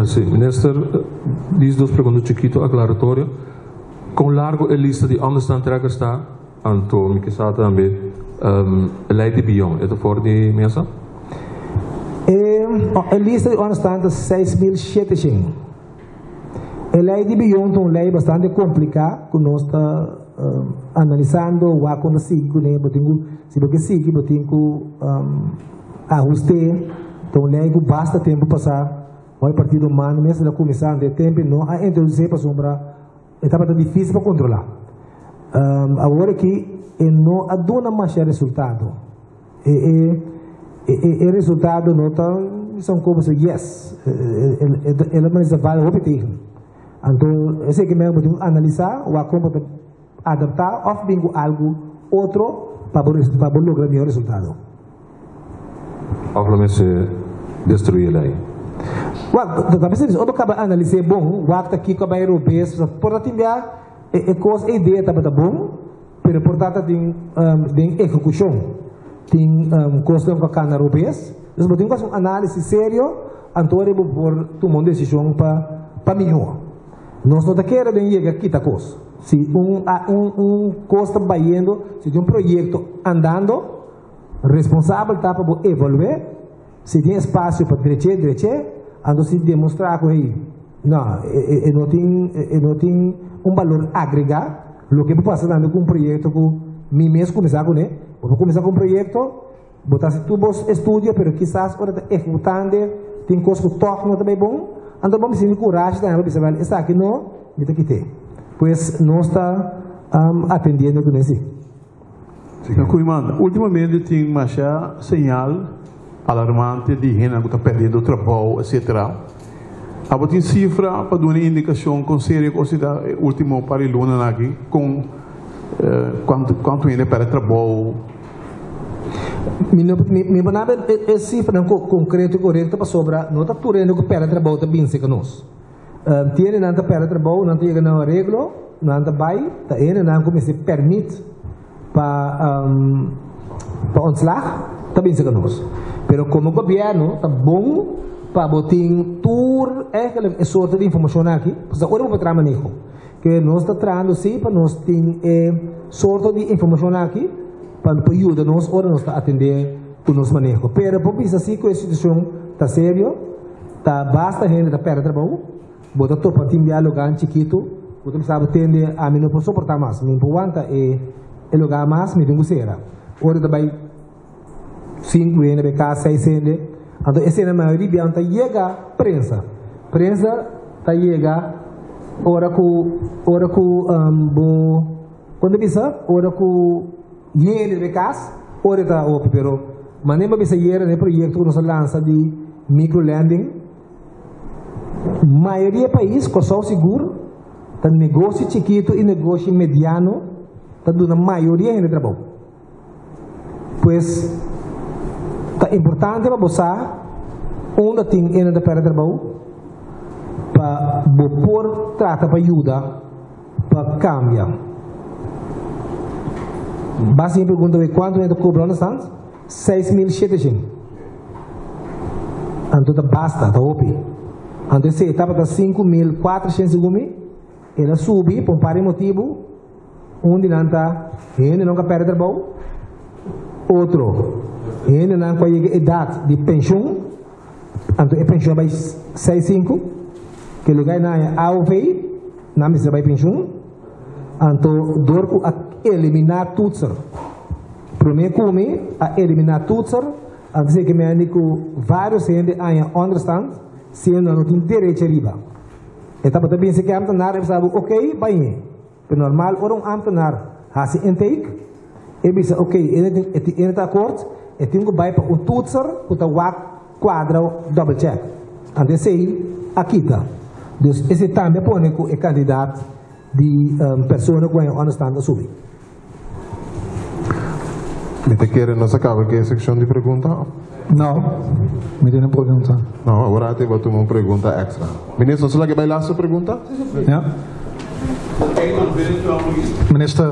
Si, Minister, dis dos pregunta chikito aklaratorio. Kon largo e lista di onderstandtrekkers ta? Anto mi ke sa tambe e lei di bion, e ta for di mesa? E lista di onderstand ta 6700. E lei di bion ta un lei bastante kompliká ku nos ta analisando wak kon ta sigui kuné. Bo tin ku, si bo ke sigui bo tin ku ahust'é. Ta un lei ku basta tempu pasá ora e partido mano mes a kuminsá anto e tempu no a introdusé pasobra e tabata difísil pa kontrolá. Awor aki e no a duna masha resultado. E resultado no ta bisa un kobo yes, el a mester val hopi tegen. Anto esei ke men bo tin ku analisá wak kon bo ta adaptá òf bin ku algu otro pa bo pa bo logra mihó resultado. Òf lo mester destruí e lei? Wak, ta mester bisa ora bo kaba analis'é bon, wak ta kiko a bai robes, por ta tin bia e kos e idea tabata bon, Pero por ta ta tin den ehekushon tin kosnan ku a kana robes. Dus bo tin ku hasi un análisis serio anto ora bo por tuma un desishon pa pa mihó. Nos no ta kere den yega kita kos. Si un un un kos ta bayendo, si tin un proyekto andando, responsabel ta pa bo evalu'é, si tin espasio pa drech'é, drech'é, anto si demostrá ku hey, no, e e no tin e no tin un balor agregá. Loke por pasa tambe ku un proyekto ku mi mes kuminsá kuné, bo por kuminsá ku un proyekto, bo ta hasi tur bo estudio, pero kisas ora ta ehekutando tin kos ku tòg no ta bai bon, anto bo mester tin kurashi tambe pa bisa wèl esaki no, mi ta kit'é. Pues nos ta atendiendo kuné si. Señor Koeiman, ultimamente tin masha señal alarmante di hendenan ku ta perdiendo trabou etcetera. Abo tin sifra pa duna indikashon kon serio ku ta e ultimo par di lunanan aki kon kuantu kuantu hende a perde trabou? Mi no mi por nada e sifranan konkreto i korekto pasobra no ta tur hende ku perde trabou ta binse ku nos. Tin hendenan ta perde trabou, nan ta yega na un areglo, nan ta bai, ta hendenan ku mester permit. pa um, pa ontslag, ta bin serka nos. Pero komo gobièrnu ta bon pa bo tin tur eigenlijk e sorto di informashon aki, pasobra ora bo por traha maneho. Ke nos ta trahando si pa nos tin e sorto di informashon aki pa por yuda nos ora nos ta atendé ku nos maneho. Pero por bisa si ku e situashon ta serio, ta basta hende ta pèrdè trabou, bo ta topa tin bia lugánan chikitu ku ta bisa bo tende ami no por soportá mas, mi no por wanta e lugá mas, mi tin ku sera. Ora ta bai 5 hende bai kas, 6 hende, anto esei mayoria bia no ta yega prensa. Prensa ta yega ora ku ora ku bo kon ta bisa ora ku hende bai kas ora e ta hopi pero manera mi a bisa ayera den e proyekto ku nos a lansa di micro lending mayoria pais Kòrsou sigur ta negoshi chikitu i negoshi mediano ta duna mayoria hende trabou. Pues, ta importante pa bo sa unda tin hende ta pèrdè trabou pa bo por trata pa yuda pa kambia. Basta mi pregunta wei kuantu hende ta kobra onderstand? 6700. Anto ta basta, ta hopi. Anto esei tabata 5400 segun mi, el a subi pa un par di motibu. Un di nan ta hendenan ku a pèrdè trabou, otro hendenan ku a yega edat di penshun, anto e penshun a bai 65, ke lugá e nan haña AOV, nan mester bai penshun, anto dor ku a eliminá toetser, promé ku mi a eliminá toetser, anto esei ke mende ku vários hende haña ònderstand, siendo nan no tin derecho riba. E tabata binse ku e ámtenar e bisa bo, ok, bai hei. Pero normal ora un ámtenar hasi intake, e bisa ok, e ta akort, e tin ku bai pa un toetser ku ta wak kuadra double check. Anto esei a kita. Dus esei tambe a pone ku e kantidat di persona ku haña ònderstand a subi. Mi ta kere nos a kaba ku e sekshon di pregunta? No, mi tin un pregunta. No, awor a bo tuma un pregunta èkstra. Minister, nos a laga bai laatste pregunta? Ja. Minister,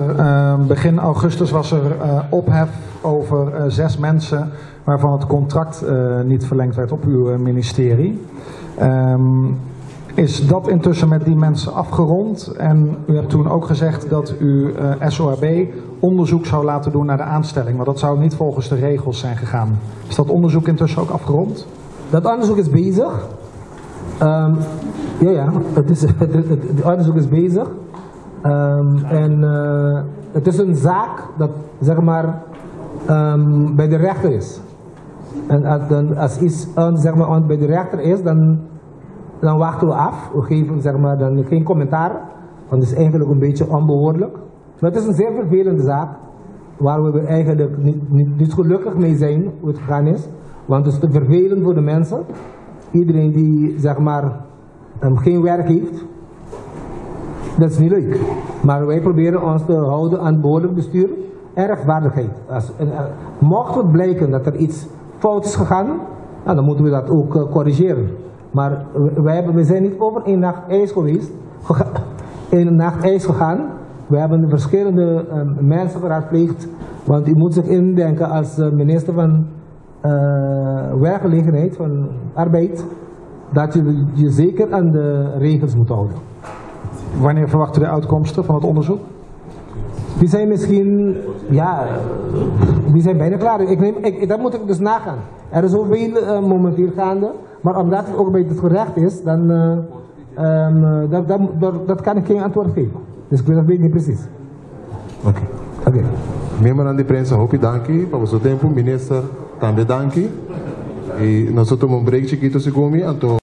begin augustus was er ophef over 6 mensen waarvan het contract niet verlengd werd op uw ministerie. Is dat intussen met die mensen afgerond? En u hebt toen ook gezegd dat u SOAB onderzoek zou laten doen naar de aanstelling, maar dat zou niet volgens de regels zijn gegaan. Is dat onderzoek intussen ook afgerond? Dat onderzoek is bezig. Ja, het onderzoek is bezig. En het is een zaak dat, zeg maar, bij de rechter is. En als iets, zeg maar, bij de rechter is, dan wachten we af. We geven, zeg maar, dan geen commentaar, want het is eigenlijk een beetje onbehoorlijk. Maar het is een zeer vervelende zaak, waar we eigenlijk niet gelukkig mee zijn hoe het gegaan is. Want het is te vervelend voor de mensen. Iedereen die, zeg maar, geen werk heeft, dat is niet leuk. Maar wij proberen ons te houden aan behoorlijk bestuur en rechtvaardigheid. Mocht het blijken dat er iets fout is gegaan, nou, dan moeten we dat ook corrigeren. Maar we zijn niet over één nacht ijs geweest, één nacht ijs gegaan. We hebben verschillende mensen geraadpleegd, want u moet zich indenken als minister van werkgelegenheid, van arbeid, dat je je zeker aan de regels moet houden. Wanneer verwacht u de uitkomsten van het onderzoek? Die zijn misschien, ja, die zijn bijna klaar. Dat moet ik dus nagaan. Er is zoveel momenteel gaande, maar omdat het ook bij het gerecht is, dan dat kan ik geen antwoord geven. Dus ik weet dat niet precies. Oké. Oké. Miembro di prensa, hopi danki pa boso tempu. Minister, tambe danki. I nos ta tuma un break chikitu segun mi, anto